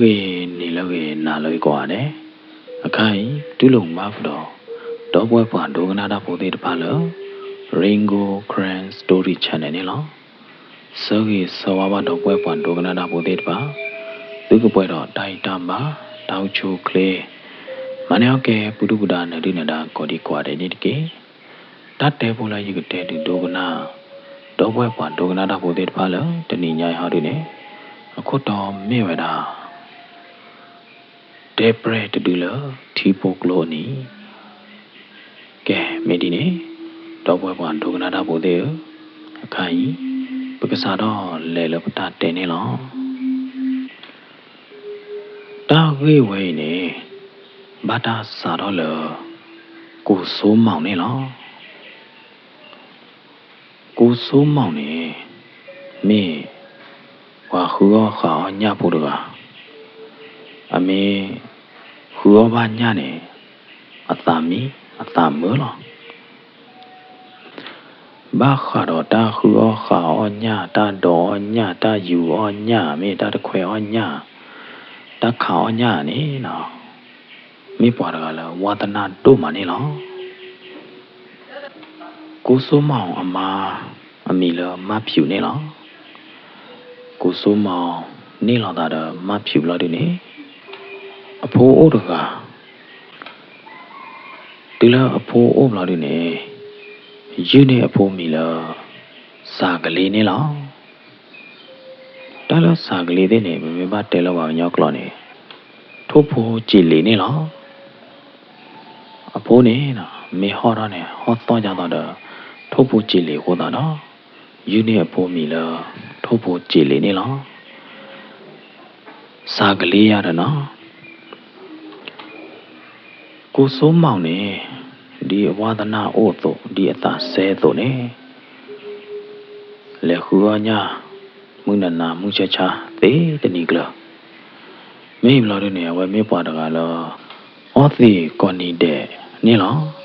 ဂီၤလၢအဂ့ၤ နံၤလၢအဂ့ၤ နၤလၢအဂ့ၤကိးဂၤဒဲး, အခါအံၤ ပတူၢ်လိာ်မုာ်ဘၣ်ဃုာ်ဒီး ဒီပုၢ်ဝဲၢ်ပှၤဒိကနၣ်တၢ်ဖိသ့ၣ်တဖၣ်လၢ Rain Gold Karen Story Channel န့ၣ်လီၤ. ဆၢဂ့ၤဆၢဝါဘၣ်ဒီပုၢ်ဝဲၢ်ပှၤဒိကနၣ်တၢ်ဖိသ့ၣ်တဖၣ်, သုကပှဲၤဒီးတၢ်အံၣ်တၢ်ဘါ, တၢ်အိၣ်ဆူၣ်အိၣ်ချ့, မၤန့ၢ်အီၣ်ကဲ ပူၤဒုၣ်ပူၤဒါ နၢၤဒုၣ်နၢၤဒါ ကိးဒံကိးဂၤဒဲးန့ၣ်တက့ၢ်. တၢ်တဲဖိလၢယကတဲဒုးဒိကနၣ် ဒီပုၢ်ဝဲၢ်ပှၤဒိကနၣ်တၢ်ဖိသ့ၣ်တဖၣ်လၢ တနံၤညါအံၤဟီဒုန့ၣ်, အခိၣ်တီမ့ၢ်ဝဲဒၣ် တဲပြဲၢ်တဒုလၢထံဖိကျိအနံၤ, ကဲ မ့ၢ်ဒ်န့ၣ်, ဒီပုၢ်ဝဲၢ်ပှၤဒိကနၣ်တၢ်ဖိသ့ၣ်ဧၢ, အခါအံၤ ပကစးထီၣ်လဲၤလၢပတၢ်တဲန့ၣ်လီၤ. တၢ်ဂ့ၢ်ဝဲအံၤန့ၣ် ဘၣ်တၢ်စးထီၣ်လၢ ကိစိမီၤန့ၣ်လီၤ. ကိစိမီၤန့ၣ် မ့ၢ်ပှၤဃုအီၣ်ဃုအီၣ်ညၣ်ဖိတဂၤ, အမ့ၢ်ဃုအီၣ်ဘၣ်ညၣ်န့ၣ် အသးမံအသးမုာ်လီၤ. ဘၣ်ဃးဒီးတၢ်ဃုအီၣ်ဃုအီၣ်ညၣ်, တၢ်ဒိးအီၣ်ညၣ်, တၢ်ယူၤအီၣ်ညၣ်, မ့ၢ်တၢ်တခွဲးအီၣ်ညၣ်, တၢ်ခးအီၣ်ညၣ်န့ၣ် မ့ၢ်ပှၤတဂၤလၢဝါသနၢ်ဒိၣ်မးန့ၣ်လီၤ. ကိစိမီၤအမါအမံၤလၢမၢ်ဖၠူးန့ၣ်လီၤ. ကိစိမီၤန့ၢ်လီၤသးဒီးမၢ်ဖၠူးဘျီဒုန့ၣ် အဖိအိၣ်တဂၤ, တုၤလၢအဖိအိၣ်ဘျီဒုန့ၣ် ယုၢ်န့ၢ်အဖိမံၤလၢ စၤကလ့န့ၣ်လီၤ. တၢ်လၢစၤကလ့သ့ၣ်န့ၣ် ပမ့ၢ်ဘၣ်တဲလၢပှၤကညီကျိာ်န့ၣ် ထိၣ်ဖိစ့ၤလ့ၤန့ၣ်လီၤ. အဖိန့ၣ် မ့ၢ်ဟီၣ်ထီၣ်န့ၣ် ဟီၣ်သီၣ်ဒ်သိးဒီး ထိၣ်ဖိစ့ၤလ့ၤအဃိသတးဒီး ယုၢ်န့ၢ်အဖိမံၤလၢ ထိၣ်ဖိစ့ၤလ့ၤန့ၣ်လီၤ. စၤကလ့ယၤဒီးနီၤ ကိစိမီၤန့ၣ် ဒ်အဝါသနၢ်အိၣ်အသိး ဒ်အသးစဲအသိးန့ၣ် လဲၤဃုအီၣ်ညၣ် မုၢ်နၤနၤမုၢ်ဆါဆါသ့တနံၤကျၢၤ, မ့ၢ်ဘျီဒုန့ၣ် အဝဲမ့ၢ်ပှၤတဂၤလၢ အီၣ်သ့ၣ်ကိးနံၤဒဲးန့ၣ်လီၤ.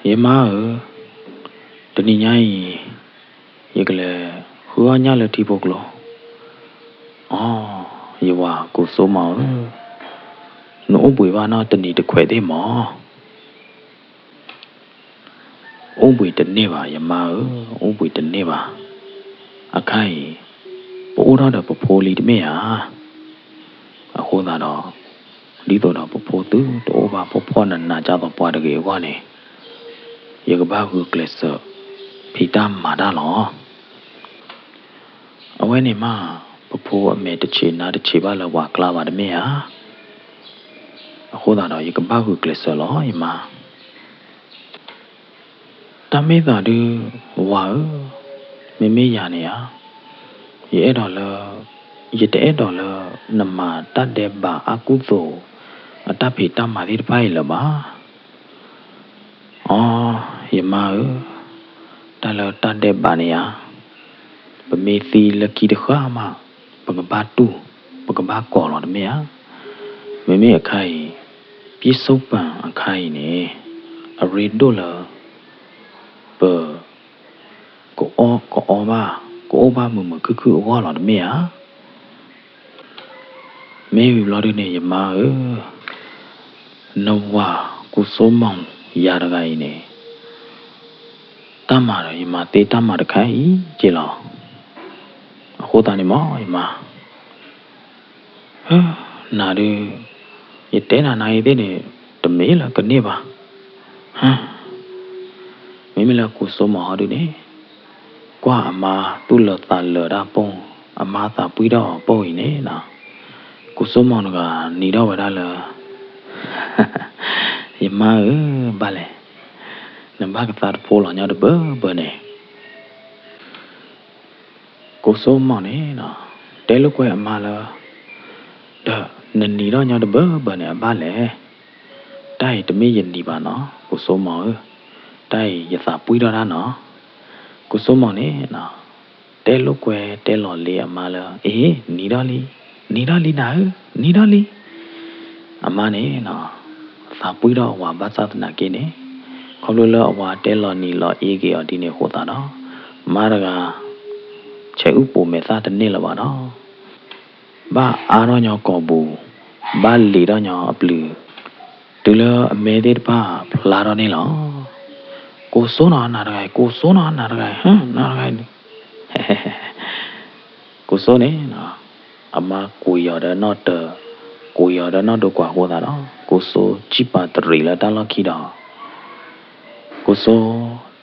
ယမါဧၢ, တနံၤညါအံၤ ယကလဲၤဃုအီၣ်ညၣ်လၢထံဖိကျိ. အိ, ယဝၤကိစိမီၤဧၢ, နအိၣ်ဘှံးဘၣ်နီတနံၤတခွဲးသ့ၣ်မီၤ. အိၣ်ဘှံးတန့ၢ်ဘၣ် ယမါဧၢ, အိၣ်ဘှံးတန့ၢ်ဘၣ်. အခါအံၤ ပအိၣ်ထီၣ်ဒီးပဖိလံတမ့ၢ်ဧါ. အဃိသတးဒီး ဒ်သိးဒီးပဖိသုတအိၣ်ဘၣ်ဖှီၣ်ဖှီၣ်နးနးဒ်သိးပှၤတဂ့ၤအဂီၢ်န့ၣ် ယကဘၣ်ဂုာ်ကျဲးစၢး ဖံးတၢ်မၤတၢ်လီၤ. အဝဲန့ၣ်မး ပဖိအမဲာ်တဆံးနါတဆံးဘၣ်လၢပှၤကျါဘၣ်တမ့ၢ်ဧါ. အဃိသတးဒီး ယကဘၣ်ဂုာ်ကျဲးစၢးလီၤ ယမါ. တၢ်မ့ၢ်သးဒုး ဝၤဧၢ, မ့မ့ၢ်ယၤန့ၣ်ဧါ, ယအဲၣ်ဒိးလၢ ယတအဲၣ်ဒိးလၢ နမၤတၢ်ဒဲးဘးအါကူသိး အတၢ်ဖံးတၢ်မၤသ့ၣ်တဖၣ်အံၤလၢၤဘၣ်. အိ, ယမါဧၢ, တၢ်လၢတၢ်ဒဲးဘးန့ၣ်ဧါ, ပမ့ၢ်သံလၢခံတဃၣ်မး ပကဘၣ်တူၢ် ပကဘၣ်ကိးလီၤတမ့ၢ်ဧါ. မ့မ့ၢ်အခါအံၤ ပြည့်စုံပန်အခါအံၤန့ၣ် အရ့ဒိၣ်လၢ ပ ကအီၣ်ကအီဘၣ် ကအိၣ်ဘၣ်မုာ်မုာ်ခုၣ်ခုၣ်အဂီၢ်လီၤတမ့ၢ်ဧါ. မ့ၢ်ဝံၤဘျီဒုန့ၣ် ယမါဧၢ, နဝၤကိစိမီၤယၤတဂၤအံၤန့ၣ် တၢ်မၤဒီး ယမၤသ့တၢ်မၤတခါအံၤက့လီၤ. အဃိသတးန့ၣ်မး ယမါ နၤဒုး ယတဲနၤနၤအံၤသ့ၣ်န့ၣ် တမ့ၢ်လၢကန့ၢ်ဘၣ်. မ့မ့ၢ်လၢကိစိမီၤဟီဒုန့ၣ် ကွၢ်အမါသူၣ်လၢာ်သးလၢာ်ဒၣ်ပိၢ်, အမါသးပှံၢ်ထီၣ်ပိၢ်အံၤန့ၣ်နီၤ, ကိစိမီၤတဂၤနံၤထီၣ်ဝဲဒၣ်လၢ ယမါဧၢ, ဘၣ်လဲၣ်, နဘၣ်ကသါတဖိလီၤညီတဘၢဘၢန့ၣ်. ကိစိမီၤန့ၣ်နီၤ, တဲလိာ်ကွဲအမါလၢ ဒီးနနံၤထီၣ်ညီတဘၢဘၢန့ၣ် အဘၣ်လဲၣ်. တၢ်အံၤတမ့ၢ်ယနံၤဘၣ်နီၤ ကိစိမီၤဧၢ, တၢ်အံၤယသးပှံၢ်ထီၣ်တၢ်နီၤ. ကိစိမီၤန့ၣ်နီၤ, တဲလိာ်ကွဲတဲလီၤလ့အမါလၢ အ့ နံၤထီၣ်လံ, နံၤထီၣ်လံနၤဧၢ, နံၤထီၣ်လံ. အမါန့ၣ်နီၤ, သးပှံၢ်ထီၣ်အဝၤဘၣ်ဆၣ်သနာ်က့န့ၣ်, ခီဖျိလၢအဝၤတဲလီၤနံၤလီၤအ့က့ၤအီၤဒ်န့ၣ်အဃိသတးဒီး, မါတဂၤ ဆဲးအုၣ်ပိာ်မဲာ်သၣ်တန့ၢ်လၢၤဘၣ်ဒီး ဘၣ်အါထီၣ်ညီကိာ်ပူၤ, ဘၣ်လံၤထီၣ်ညီအပျုၤ, တုၤလၢအမဲသ့ၣ်တဖၣ်ဖျါထီၣ်န့ၣ်လီၤ. ကိစိနီၤနၤတဂၤအံၤ, ကိစိနီၤ နၤတဂၤအံၤ, ဟၢ နၤတဂၤအံၤ, ကိစိန့ၣ်နီၤ, အမါကွံာ်အီၤဒီးနီၣ်တၢၤ, ကွံာ်အီၤဒီးနီၣ်ဒိကွၢ်အဃိသတးဒီး ကိစိစံၣ်ပာ်တရံးလၢတၢ်လီၢ်ခံဒီး ကိစိ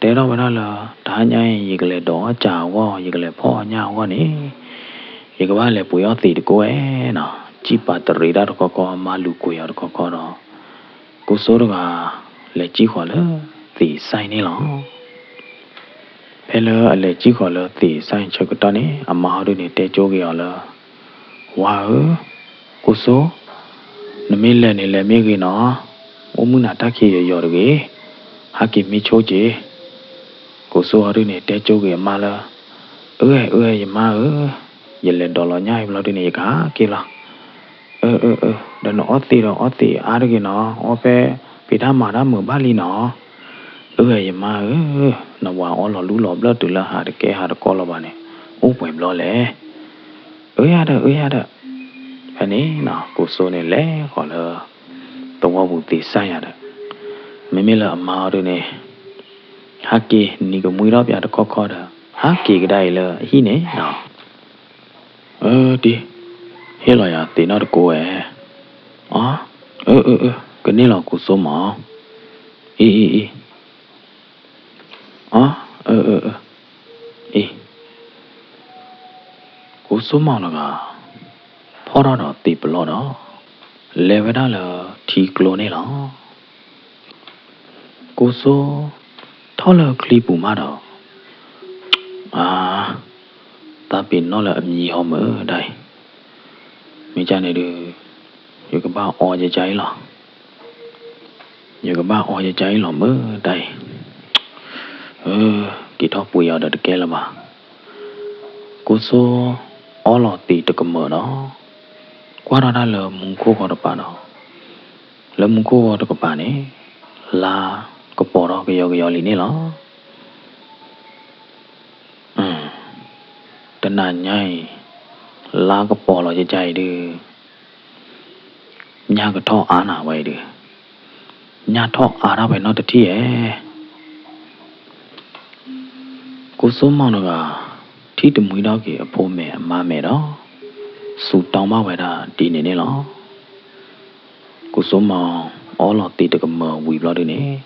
တဲထီၣ်ဝဲဒၣ်လၢ တဟါညါအံၤ ယကလဲၤဒိးအီၣ်စၢ်အဂီၢ်, ယကလဲၤဖီၣ်အီၣ်ညၣ်အဂီၢ်န့ၣ်, ယကဘၣ်လဲၤပှ့ၤအီၣ်သံးတကိးဝဲနီၤ. စံၣ်ပာ်တရံးတၢ်တခီခီ အမါလူၤကွံာ်အီၤတခီခီဒီး ကိစိတဂၤ လဲၤစံၣ်ဃီၤလၢသံးစဲန့ၣ်လီၤ. ဖဲလၢအလဲၤစံၣ်ဃီၤလၢသံးစဲဆၢကတီၢ်န့ၣ် အမါဟီဒုန့ၣ် တဲကၠိက့ၤအီၤလၢ ဝါဧၢ, ကိစိ, နမ့ၢ်လဲၤန့ၣ်လဲၤမ့ၢ်ဂ့ၤနီၤ, အိၣ်မုၢ်နၤတၢ်ခံးယီၤယီၤတဂ့ၤ, ဟးက့ၤမ့ၢ်ဆိက့ၤ. ကိစိဟီဒုန့ၣ် တဲကၠိက့ၤအမါလၢ အၢ အၢ ယမါဧၢ, ယလဲၤဒိးလီၤညၣ်အံၤဘျီဒုန့ၣ် ယကဟးက့ၤလီၤ. အၢ အၢ အၢ, ဒီးနအီၣ်သံးဒီးအီၣ်သံးအါတဂ့ၤနီၤ, အီၣ်ဖဲဖံးတၢ်မၤတၢ်မုာ်ဘၣ်လံနီၤ. အၢ ယမါဧၢ, နဝၤအီလီၤလူလီၤဘျၢၣ်တုၤလၢဟးတကဲဟးတကီလီၤဘၣ်န့ၣ် အိၣ်ပှဲၤဘျီလဲၣ်. အၢ ယၤဒီး အၢ ယၤဒီး. ဖဲန့ၣ်နီၤ ကိစိန့ၣ်လဲၤဃီၤလၢ သဝီပူၤသ့စၢ်ယၤဒီး မ့မ့ၢ်လၢအမါအီၤဒုန့ၣ် ဟးက့ၤနံၤကမှံထီၣ်ပၠးတခီခီဒီး ဟးက့ၤကဒါအံၤလၢအဟံၣ်န့ၣ်နီၤ. အၢ တံၤ, ဟ့ၣ်လီၤယၤသ့းနီၢ်တကိးဝဲ. အီ, အၢ အၢ အၢ ကန့ၢ်လီၤကိစိမီၤ. အံၤ အံၤ အံၤ အီ, အၢ အၢ အၢ အံၤ. ကိစိမီၤတဂၤ ဖီၣ်ထီၣ်ဒီးသံးပလီၢ်ဒီး လဲၤဝဲဒၣ်လၢထံကျိန့ၣ်လီၤ. ကိစိ ထီၣ်လၢချံပူၤမးဒီး အါ, သးပ့ၤနီၣ်လၢအမံဟီမုၢ်ဒၣ်အံၤ, မ့ၢ်ကန့ၣ်ဒုး ယကဘၣ်အီယကအံၤလီၤ. ယကဘၣ်အီယကအံၤလီၤမုၢ်ဒၣ်အံၤ. အၢ, က့ၤထီၣ်ပှ့ၤအီၤဒီးတကဲလၢၤဘၣ်. ကိစိ အီလီၤသံးတကမၢၢ်ဒီး ကွၢ်ထီၣ်တၢ်လၢမူခိၣ်ဂီၤတပၤဒီး လၢမူခိၣ်ဂီၤတကပၤန့ၣ် လါကပီၤထီၣ်ကယီကယီလံန့ၣ်လီၤ. တနၤညါအံၤ လါကပီၤလီၤကကအံၤဒုး ညၣ်ကထီၣ်အါနၤဝဲအံၤဒုး, ညၣ်ထီၣ်အါထီၣ်ဝဲနီတထံၣ်ဧါ. ကိစိမီၤတဂၤ ထံၣ်တမှံထီၣ်က့ၤအဖိမဲာ်အမါမဲာ်ဒီး စူၤတီဘၣ်ဝဲဒၣ်ဒ်န့ၣ်န့ၣ်လီၤ. ကိစိမီၤ အီလီၤသံးတကမၢၢ်ဝံၤဘျီဒုန့ၣ်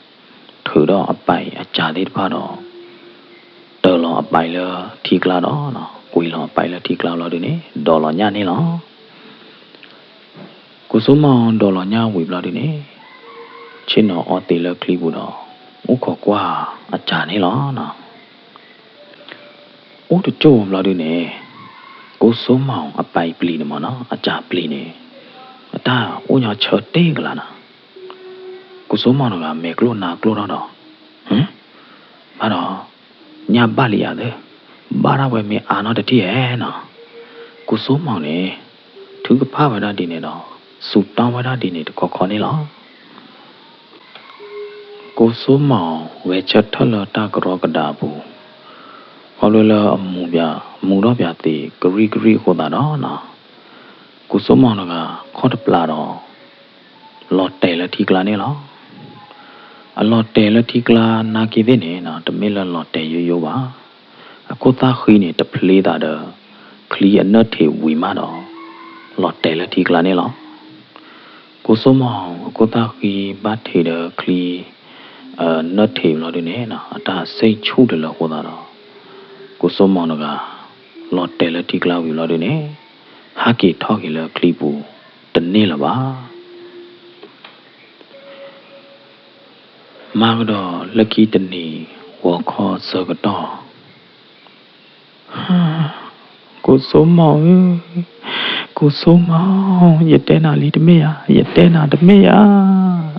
ထုးထီၣ်အပာ်အစၢ်သ့ၣ်တဖၣ်ဒီး တၢၤလီၤအပာ်လၢထံကျါဒီး ကွံာ်လီၤအပာ်လၢထံကျါဘျီဒုန့ၣ် ဒိးလီၤညၣ်န့ၣ်လီၤ. ကိစိမီၤဒိးလီၤညၣ်ဝံၤဘျီဒုန့ၣ် ဆ့ၣ်နီၤအီသံးလၢချံပူၤဒီး အိၣ်ခိးကွၢ်အစၢ်န့ၣ်လီၤ. အိၣ်တကၠိၢ်ဘျီဒုန့ၣ် ကိစိမီၤအပာ်ပျံၤန့ၣ်မ့ၢ်နီၤ အစၢ်ပျံၤန့ၣ် အတၢ်အိၣ်ညီဆၢတ့ၢ်ကလာ်နီၤ. ကိစိမီၤတဂၤမဲာ်ကျိၣ်နါကျိၣ်ထီၣ်ဒီး ဘၣ်ဒီး ညၣ်ဘၣ်လံယၤသၢ, ဘၣ်ထီၣ်ဝဲမ့ၢ်အါနီတထံၣ်ဧါနီၤ. ကိစိမီၤန့ၣ် ထုကဖၣ်ဝဲဒၣ်ဒ်န့ၣ်ဒီး စူၤတီဝဲဒၣ်ဒ်န့ၣ်တခီခီန့ၣ်လီၤ. ကိစိမီၤဂဲၤဆၢထၢၣ်လၢတၢ်ကရီကဒါအပူၤ, ခီဖျိလၢအမူထီၣ်ပၠးသံးကရံၣ်ကရံၣ်အဃိသတးဒီး ကိစိမီၤတဂၤခီၣ်တပျၢ်ဒီး လီၤတဲာ်လၢထံကျါန့ၣ်လီၤ. အလီၤတဲာ်လၢထံကျါနာ်က့သ့ၣ်န့ၣ် တမ့ၢ်လၢလီၤတဲာ်ယိယိဘၣ်. အခိၣ်သၣ်ဃံန့ၣ် တဖျ့သးဒီး ချံအနၢၣ်ထံးဝံၤမးဒီး လီၤတဲာ်လၢထံကျါန့ၣ်လီၤ. ကိစိမီၤအခိၣ်သၣ်ဃံဘၣ်ထံးဒီးချံ နၢၣ်ထံးဘျီဒုန့ၣ် အတၢ်ဆ့ၣ်ဆူၣ်တလၢအဃိသတးဒီး ကိစိမီၤတဂၤ လီၤတဲာ်လၢထံကျါဝံၤဘျီဒုန့ၣ် ဟးက့ၤထီၣ်က့ၤလၢချံပူၤတန့ၢ်လၢၤဘၣ်. မၤကဒီးလၢခံတနံၤ ဂီၤခီဆၢကတီၢ်, ကိးစိမီၤဧၢ, ကိးစိမီၤ, ယတဲနၤလံတမ့ၢ်ဧါ, ယတဲနၤတမ့ၢ်ဧါ,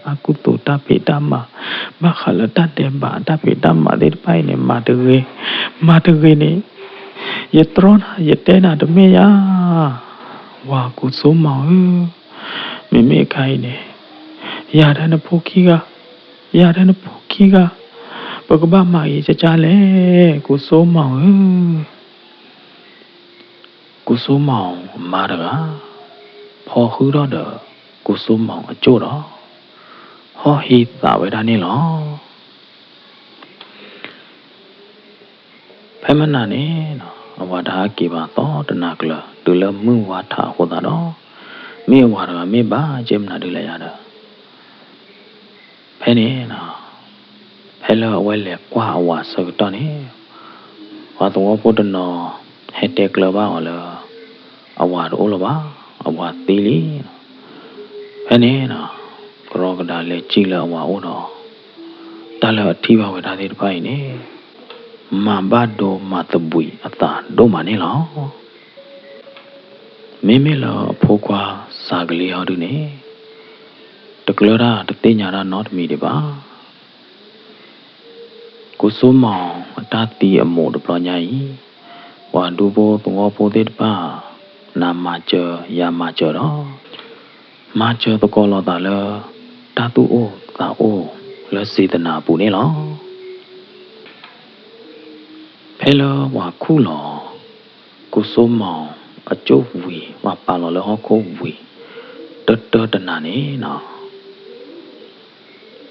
အကုသိုလ်တၢ်ဖံးတၢ်မၤ, ဘၣ်ဃးလၢတၢ်ဒဲးဘးတၢ်ဖံးတၢ်မၤသ့ၣ်တဖၣ်အံၤန့ၣ် မၤတဂ့ၤ, မၤတဂ့ၤန့ၣ်, ယတြီနၤ ယတဲနၤတမ့ၢ်ဧါ, ဝၤကိးစိမီၤဧၢ, မ့မ့ၢ်အခါအံၤန့ၣ်, ယၤဒီးနဖိခံဂၤ, ယၤဒီးနဖိခံဂၤ, ပကဘၣ်မၤဂ့ၤကကါလဲၣ် ကိးစိမီၤဧၢ. ကိးစိမီၤအမါတဂၤ, ဖီဃုထီၣ်ဒီး ကိးစိမီၤအကၠိၣ်ဒီး, ဟီၣ်ဟ့သးဝဲဒၣ်န့ၣ်လီၤ. ဖဲမနၤန့ၣ်, အဝၤတဟးက့ၤဘၣ်သီတနၤကျၢၤ တုၤလၢမုၢ်ဝါထးအဃိသတးဒီး, မ့ၢ်အဝၤတဂၤမ့ၢ်ဘၣ်က့မနၤဒုလဲၣ်ယၤဒီး, ဖဲန့ၣ်, ဖဲလၢအဝဲလဲၤကွၢ်အဝၤဆၢကတီၢ်န့ၣ်, ပှၤသဝီဖိတနီၤဟဲတဲကျၢၤဘၣ်အီၤလၢ အဝၤတအိၣ်လၢၤဘၣ်, အဝၤသံလံ. ဖဲန့ၣ်, ကရီကဒါလဲၤစံၣ်လၢအဝၤအိၣ်ဒီး, တၢ်လၢအထံၣ်ဘၣ်ဝဲဒၣ်သ့ၣ်တဖၣ်အံၤန့ၣ်, မၤဘၣ်ဒိမၤသဘှံးအသးဒိၣ်မးန့ၣ်လီၤ. မ့မ့ၢ်လၢအဖိခွါစးကလံဟီဒုန့ၣ်, တကျၢၤတၢ်တသ့ၣ်ညါတၢ်နီတမံၤဒံးဘၣ်. ကိးစိမီၤအတၢ်သံအမိၢ်တဘျီညါအံၤ, ပှၤဒူဖိသဝီဖိသ့ၣ်တဖၣ် နၤမၤစၢၤ ယၤမၤစၢၤဒီး, မၤစၢၤသကိးလိာ်သးလၢ တၢ်သူၣ်အိၣ်သးအိၣ်လၢ စေတနာ အပူၤန့ၣ်လီၤ. ဖဲလၢပှၤခူၣ်လီၤ ကိးစိမီၤအကၠိၣ်ဝံၤ ပှၤပာ်လီၤလၢဟီၣ်ခိၣ်ဝံၤ တၢတၢတနၤန့ၣ်,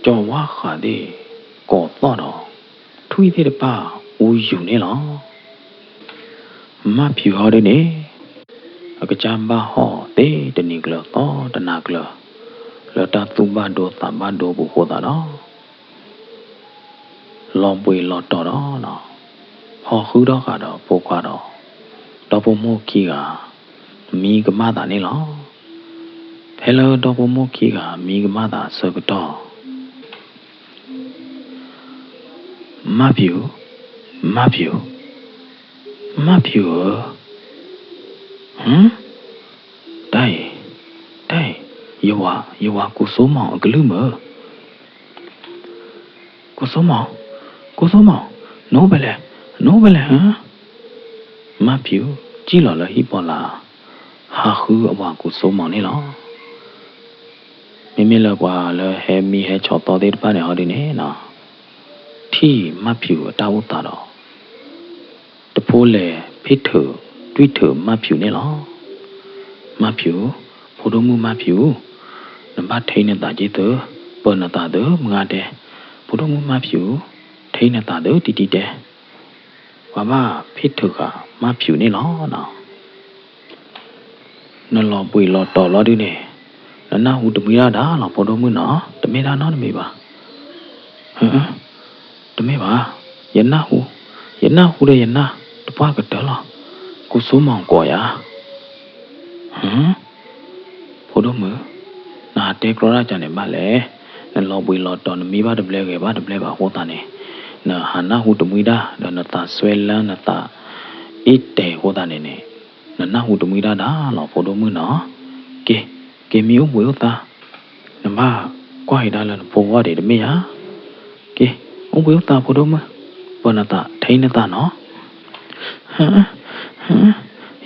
ကၠီၤဝါဃးသ့ၣ်ကိးသီၣ်ဒီး ထွံၣ်သ့ၣ်တဖၣ်အူယူၤန့ၣ်လီၤ. မၢ်ဖၠူၤဟီဒုန့ၣ်, အကစၢ်ဘၣ်ဟီၣ်သ့တနံၤကျၢၤသီတနၤကျၢၤ လၢတၢ်သူၣ်ဘၣ်ဒိသးဘၣ်ဒိပူၤအဃိသတးဒီး လီၤဘှံးလီၤတီၤဒီး, ဖီဃုထီၣ်ဃာ်ဒီးဖိခွါဒီး, ဒီဖိမိၢ်ခံဂၤ မံကမၣ်သးန့ၣ်လီၤ. ဖဲလၢဒီဖိမိၢ်ခံဂၤမံကမၣ်သးအဆၢကတီၢ်, မၢ်ဖၠူၤ, မၢ်ဖၠူၤ, မၢ်ဖၠူၤဧၢ, ဟ, တၢ်အံၤ, တၢ်အံၤ, ယဝၤ, ယဝၤကိးစိမီၤအကလုၢ်မုၢ်ဧၢ. ကိးစိမီၤ, ကိးစိမီၤ, နအိၣ်ဖဲလဲၣ်, နအိၣ်ဖဲလဲၣ်ဧါ. မၢ်ဖၠူၤစံၣ်လီၤလၢဟံၣ်ပီၤလၢ်, ဟးဃုအဝၤကိးစိမီၤန့ၣ်လီၤ. မ့မ့ၢ်လၢပှၤလၢဟဲမံဟဲဆီၣ်သီသ့ၣ်တဖၣ်န့ၣ်ဟီဒုန့ၣ်, ထံၣ်မၢ်ဖၠူၤအတၢ်အိၣ်သးဒီး တဖိလဲၤဖ့ၣ်ထုးတွံၢ်ထုးမၢ်ဖၠူၤန့ၣ်လီၤ. မၢ်ဖၠူၤ, ဖိဒိၣ်မုၣ်မၢ်ဖၠူၤ, နဘၣ်ထံနသးက့ၤသု, ပၢၤနသးသုမုၢ်ဂၤဒဲး, ဖိဒိၣ်မုၣ်မၢ်ဖၠူၤ, ထံနသးသုတံတံတဲ, ပှၤဘၣ်ဖ့ၣ်ထုးဃာ်မၢ်ဖၠူၤန့ၣ်လီၤ. နလီၤဘှံးလီၤတီၤလီၤဒုန့ၣ်, နနၢ်ဟူတမှံဒၣ်ဒၣ်လီၤ ဖိဒိၣ်မုၣ်နီၤ, တမ့ၢ်တၢ်နီတမံၤဘၣ်. တမ့ၢ်ဘၣ်, ယနၢ်ဟူ, ယနၢ်ဟူဒီးယနၢ်တပှၢ်ကတၢၢ်လီၤ, ကိးစိမီၤကိးယၤ. ဖိဒိၣ်မုၣ်, နဟးတဲကြီတၢ်ကန့ၣ်ဘၣ်လဲၣ်. နလီၤဘှံးလီၤတီၤ နမံဘၣ်တဘျဲဂဲၤဘၣ်တဘျဲဘၣ်အဃိသတးန့ၣ်, နဟးနၢ်ဟူတမှံဒၣ် ဒီးနသးစွဲလၢနသးအ့ၣ်တဲာ်အဃိသတးန့ၣ်န့ၣ်, နနၢ်ဟူတမှံဒၣ်ဒၣ်လီၤ ဖိဒိၣ်မုၣ်နီၤ. က့ၤ, က့ၤမံအိၣ်ဘှံးအိၣ်သါ, နဘၣ်ကွၢ်ကဒါလၢနဖိဂီၢ်ဒံးတမ့ၢ်ဧါ. က့ၤ, အိၣ်ဘှံးအိၣ်သါဖိဒိၣ်မုၣ်, ပၢၤနသးထံနသးနီၤ.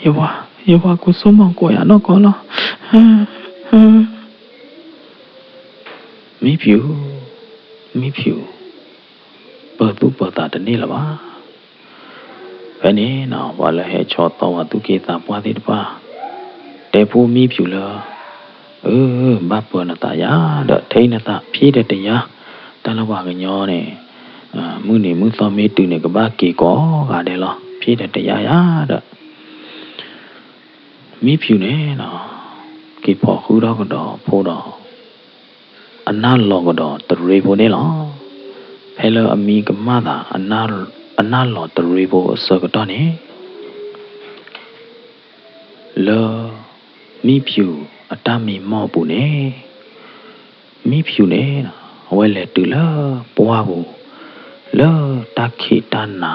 ယဝၤ, ယဝၤကိးစိမီၤကိးယၤနီၢ်ကီၢ်လီၤ. မံဖၠူၣ်, မံဖၠူၣ်, ပၢၤသူၣ်ပၢၤသးတန့ၢ်လၢၤဘၣ်. ဖဲန့ၣ်နီၤ ပှၤလၢဟဲဆီၣ်သီဝဲသူၣ်က့သးပှၢ်သ့ၣ်တဖၣ် တဲဖိမံဖၠူၣ်လၢ အၢ ဘၣ်ပၢၤနသးယၤဒီး ထံနသးဖျ့ဒီးတယါ, တၢ်လၢပှၤကညီန့ၣ် မုၢ်နံၤမုၢ်သီမ့ၢ်တုၤန့ၣ် ကဘၣ်က့ၤကိးဂၤဒဲးလီၤ. ဖျ့ဒီးတယါယၤဒီး မံဖၠူၣ်န့ၣ်နီၤ က့ၤဖီၣ်ဃုထီၣ်ကဒီးဖိဒီး အနၢ်လီၤကဒီးတရ့ဖိန့ၣ်လီၤ. ဖဲလၢအမံကမၣ်သး အနၢ်လီၤတရ့ဖိအဆၢကတီၢ်န့ၣ် လၢမံဖၠူၣ်အတၢ်မံမီၢ်အပူၤန့ၣ် မံဖၠူၣ်န့ၣ်နီၤ အဝဲလဲၤတုၤလၢပှၢ်ပူၤ လၢတၢ်ခံးတၢ်နၤ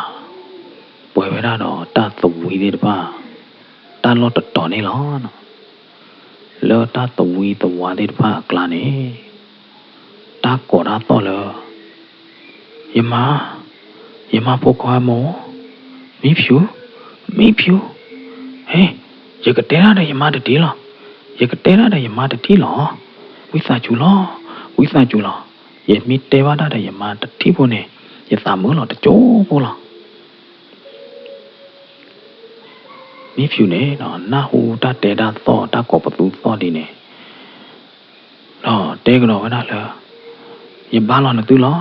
ပှဲၤဝဲဒၣ်ဒီးတၢ်သဝံသ့ၣ်တဖၣ် တၢ်လီၢ်တတီၤန့ၣ်လီၤ. လၢတၢ်သဝံသဝါသ့ၣ်တဖၣ်အကျါန့ၣ် တၢ်ကိးတၢ်သီၣ်လၢ ယမါ, ယမါဖိခွါမိၢ်, မံဖၠူၣ်, မံဖၠူၣ်, ဟ့, ယကတဲတၢ်ဒီးယမါတထံၣ်လီၤ, ယကတဲတၢ်ဒီးယမါတထံၣ်လီၤ, ဝံသးစူၤလီၤ, ဝံသးစူၤလီၤ, ယမ့ၢ်တဲဘၣ်တၢ်ဒီးယမါတထံၣ်ဖိန့ၣ် ယသးမုာ်လီၤတစိၢ်ဖိလီၤ. မံဖၠူၣ်န့ၣ် နၢ်ဟူတၢ်တဲတၢ်သီၣ် တၢ်ကိးပသူသီၣ်ဒ်န့ၣ် ဒီးတဲကဒီးဝဲဒၣ်လၢ ယဘါလီၤနသုလီၤ,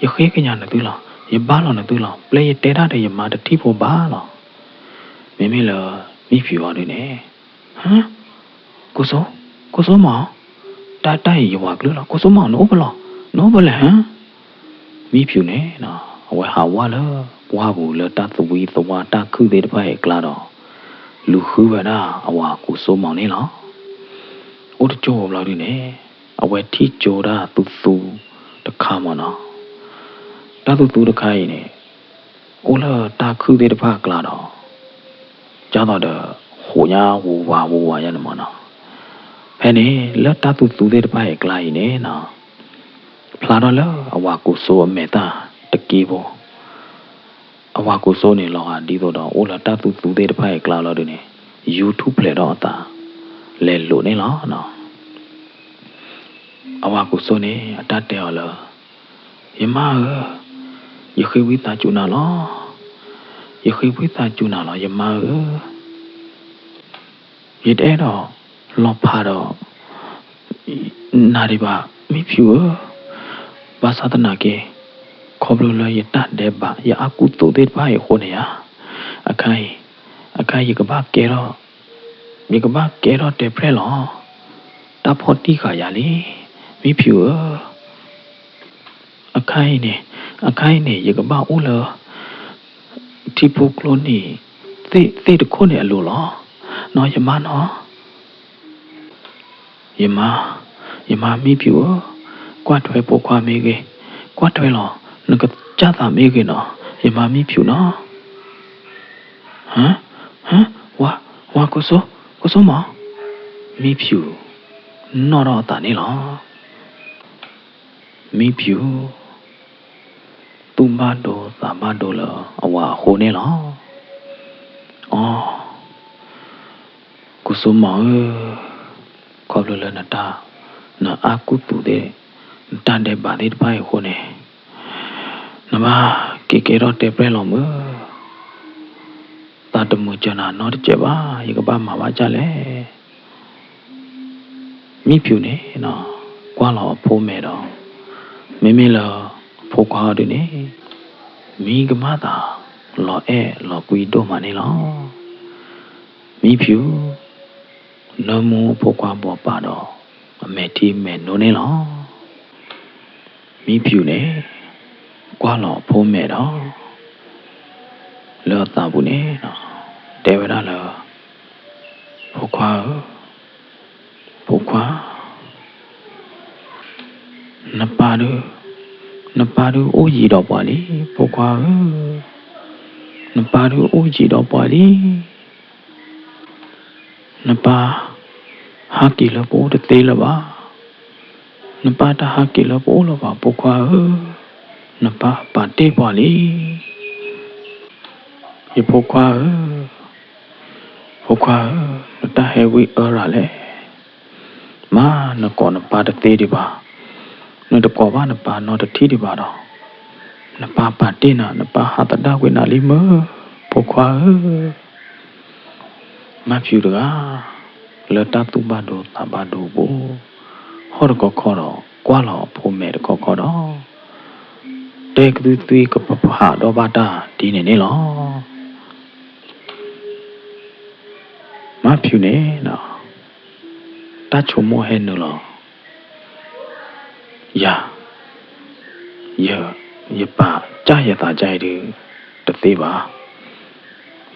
ယဃ့ကညးနသုလီၤ, ယဘါလီၤနသုလီၤ, ပျဲယတဲတၢ်ဒီးယမါတထံၣ်ဖိဘၣ်လီၤ. မ့မ့ၢ်လၢ မံဖၠူၣ်အီၤဒ်န့ၣ်, ဟၢ, ကိၢ်စိ, ကိၢ်စိမး, တၢ်တၢ်အံၤယဝၤကျုလီၤ, ကိၢ်စိမး နအိၣ်ဖဲလဲၣ်, နအိၣ်ဖဲလဲၣ်ဟၢ. မံဖၠူၣ်န့ၣ် အဝဲဟးဝဲလၢပှၢ်ပူၤလၢတၢ်သဝံသဝါတၢ်ခုၣ်သ့ၣ်တဖၣ်အံၤအကျါဒီး လူၤဃုဝဲဒၣ်အဝၤကိၢ်စိမးန့ၣ်လီၤ. အိၣ်တကၠိဘျီဒုန့ၣ် အဝဲထံၣ်ကၠိတၢ်သူသူတခါမးနီၤ. တၢ်သူသူတခါအံၤန့ၣ် အိၣ်လၢတၢ်ခုၣ်သ့ၣ်တဖၣ်အကျါဒီး ကၢ်သိးဒီး ဟိးညါဝူၤဝးဝူၤဝးညါန့ၣ်မးနီၤ. ဖဲန့ၣ် လၢတၢ်သူသူသ့ၣ်တဖၣ်အံၤအကျါအံၤန့ၣ်နီၤ ဖျါထီၣ်လၢအဝၤကိၢ်စိအမဲာ်သၣ်တက့ဖိ အဝၤကိၢ်စိန့ၣ် လီၤဂာ်ဒ်သိးဒီး အိၣ်လၢတၢ်သူသူသ့ၣ်တဖၣ်အံၤအကျါလီၤဒုန့ၣ် ယူၤထူၣ်ဖျဲးထီၣ်အသး လဲၤလိာ်န့ၣ်လီၤ. အဝၤကိၢ်စိန့ၣ် အတၢ်တဲအီၤလၢ ယမါဧၢ, ယဃ့ဝံသးစူၤနၤလီၤ. ယဃ့ဝံသးစူၤနၤလီၤ ယမါဧၢ. ယတအဲၣ်ဒိးလီၤဖးဒီးနၤဒံးဘၣ် မံဖၠူၣ်ဧၢ, ဘၣ်ဆၣ်သနာ်က့ ခီဖျိလၢယတၢ်ဒဲးဘး ယအါကူသိးသ့ၣ်တဖၣ်အံၤအဃိန့ၣ်ဧါ, အခါအံၤ, အခါအံၤယကဘၣ်ကဲထီၣ်, ယကဘၣ်ကဲထီၣ်တဲဖျဲၣ်လီၤ. တၢ်ဖီၣ်တံၢ်ဃာ်ယၤလံ, မံဖၠူၣ်ဧၢ. အခါအံၤန့ၣ်, အခါအံၤန့ၣ် ယကဘၣ်အိၣ်လၢ ထံဖိကျိနံၤသ့ၣ်တခိၣ်န့ၣ်အလိၤလီၤ. နီၢ်ယမါနီၢ်, ယမါ, ယမါမံဖၠူၣ်ဧၢ, ကွၢ်ထွဲဖိခွါမ့ၢ်ဂ့ၤ, ကွၢ်ထွဲလီၤ နကစၢ်သးမ့ၢ်ဂ့ၤနီၢ်, ယမါမံဖၠူၣ်နီၢ်. ဟၢ, ဟၢ, ဝၤ, ဝၤကိၢ်စိ, ကိၢ်စိမး, မံဖၠူၣ် နီၣ်ထီၣ်အသးန့ၣ်လီၤ. မံဖၠူၣ် သူၣ်ဘၣ်ဒိသးဘၣ်ဒိလၢအဝၤအဃိန့ၣ်လီၤ. အိ, ကိၢ်စိမးဧၢ, ခီဖျိလၢနတၢ်, နအါကူသူးသ့ၣ်, နတၢ်ဒဲးဘးသ့ၣ်တဖၣ်အံၤအဃိန့ၣ်, နဘၣ်က့ၤကဲထီၣ်တဲပျဲၢ်လီၤမုၢ်. သးတမုာ်စၢၤနၤနီတစဲးဘၣ်, ယကဘၣ်မၤဘၣ်ဒ်လဲၣ်. မံဖၠူၣ်န့ၣ် ကွၢ်လီၤအဖိမဲာ်ဒီး, မ့မ့ၢ်လၢအဖိခွါအီၤဒုန့ၣ်, မံကမၣ်သးလီၤအဲၣ်လီၤကွံဒိၣ်မးန့ၣ်လီၤ. မံဖၠူၣ် နၢမူအဖိခွါဘိးပာ်ဒီး အမဲာ်ထံမဲာ်နိန့ၣ်လီၤ. မံဖၠူၣ်န့ၣ် ကွၢ်လီၤအဖိမဲာ်ဒီး လၢအသးပူၤန့ၣ် တဲဝဲဒၣ်လၢ ဖိခွါဧၢ, ဖိခွါ, နပၢ်ဒု, နပၢ်ဒုအိၣ်ယံၤဒီးပှၤလံ, ဖိခွါဧၢ, နပၢ်ဒုအိၣ်ယံၤဒီးပှၤလံ. နပၢ်ဟးက့ၤလၢပအိၣ်တသ့လၢၤဘၣ်. နပၢ်တဟးက့ၤလၢပအိၣ်လၢၤဘၣ် ဖိခွါဧၢ, နပၢ်ပာ်တ့ၢ်ပှၤလံ. ယဖိခွါဧၢ, ဖိခွါဧၢ, နတၢ်ဟဲဝံအၢရၤလဲၣ်. မ့ၢ်နကိးနပၢ်တသ့ဒံးဘၣ်, နတကိးဘၣ်နပၢ်နီတထံၣ်ဒံးဘၣ်ဒီး, နပၢ်ပာ်တ့ၢ်နၤ, နပၢ်ဟးသဒၣ်ကွံာ်နၤလံမ့ၢ် ဖိခွါဧၢ. မါဖၠူၣ်တဂၤ လၢတၢ်သူၣ်ဘၣ်ဒိသးဘၣ်ဒိအပူၤ, ဟီၣ်တခီခီဒီး ကွၢ်လီၤအဖိမဲာ်တခီခီဒီး တဲကသုသွံကပဖးဒီးဘၣ်တၢ်ဒ်န့ၣ်န့ၣ်လီၤ. မါဖၠူၣ်န့ၣ် တၢ်ဆိကမိၣ်ဟဲနုာ်လီၤ ယၤ, ယ, ယပာ်ကၢ်ယသးကၢ်အံၤဒုး တသ့ဘၣ်.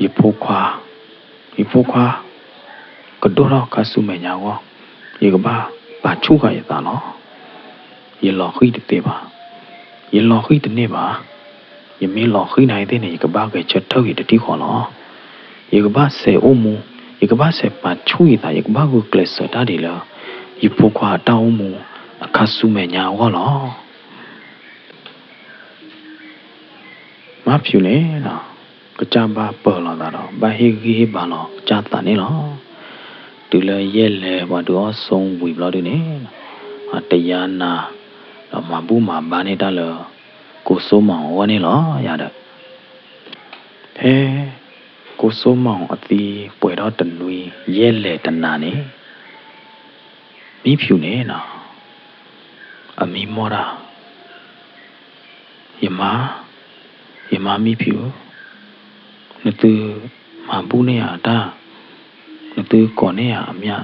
ယဖိခွါ, ယဖိခွါ ကဒိၣ်ထီၣ်ခါဆူမဲာ်ညါအဂီၢ်, ယကဘၣ်ပာ်ဆူၣ်ဃာ်ယသးလီၤ. ယလီၤဃံၣ်တသ့ဘၣ်. ယလီၤဃံၣ်တန့ၢ်ဘၣ်. ယမ့ၢ်လီၤဃံၣ်နၤအံၤသ့ၣ်န့ၣ် ယကဘၣ်ဂဲၤဆၢထၢၣ်ဂ့ၤတထံၣ်ဃီလီၤ. ယကဘၣ်စဲးအိၣ်မူ, ယကဘၣ်စဲးပာ်ဆူၣ်ယသး, ယကဘၣ်ဂုာ်ကျဲးစၢးတၢ်ဒ်လၢ ယဖိခွါအတၢ်အိၣ်မူအခါဆူမဲာ်ညါအဂီၢ်လီၤ. မါဖၠူၤန့ၣ် ကစၢ်ဘၣ်ပၢၤလီၤသးဒီး ဘၣ်ဟ့ၣ်ဂံၢ်ဟ့ၣ်ဘါလီၤကစၢ်သးန့ၣ်လီၤ. တုၤလၢယဲၢ်လဲၤပှၤဒုးအီၣ်ဆိဝံၤဘျီဒုန့ၣ် အတယါနၤ ဒီးမၤဘူၣ်မၤဘါန့ၢ်တၢ်လၢ ကိစိမီၤအဂီၢ်န့ၣ်လီၤ ယၤဒီး ဖဲ ကိစိမီၤအသံပှဲၤထီၣ်တနွံ ယဲၢ်လဲၤတနၤန့ၣ် မံဖၠူၤန့ၣ် အမံမီၢ်တၢ် ယမါ, ယမါမံဖၠူၤ, နသုမၤဘူၣ်န့ၢ်ယၤတၢ်, နသုကိးန့ၢ်ယၤအမံၤ,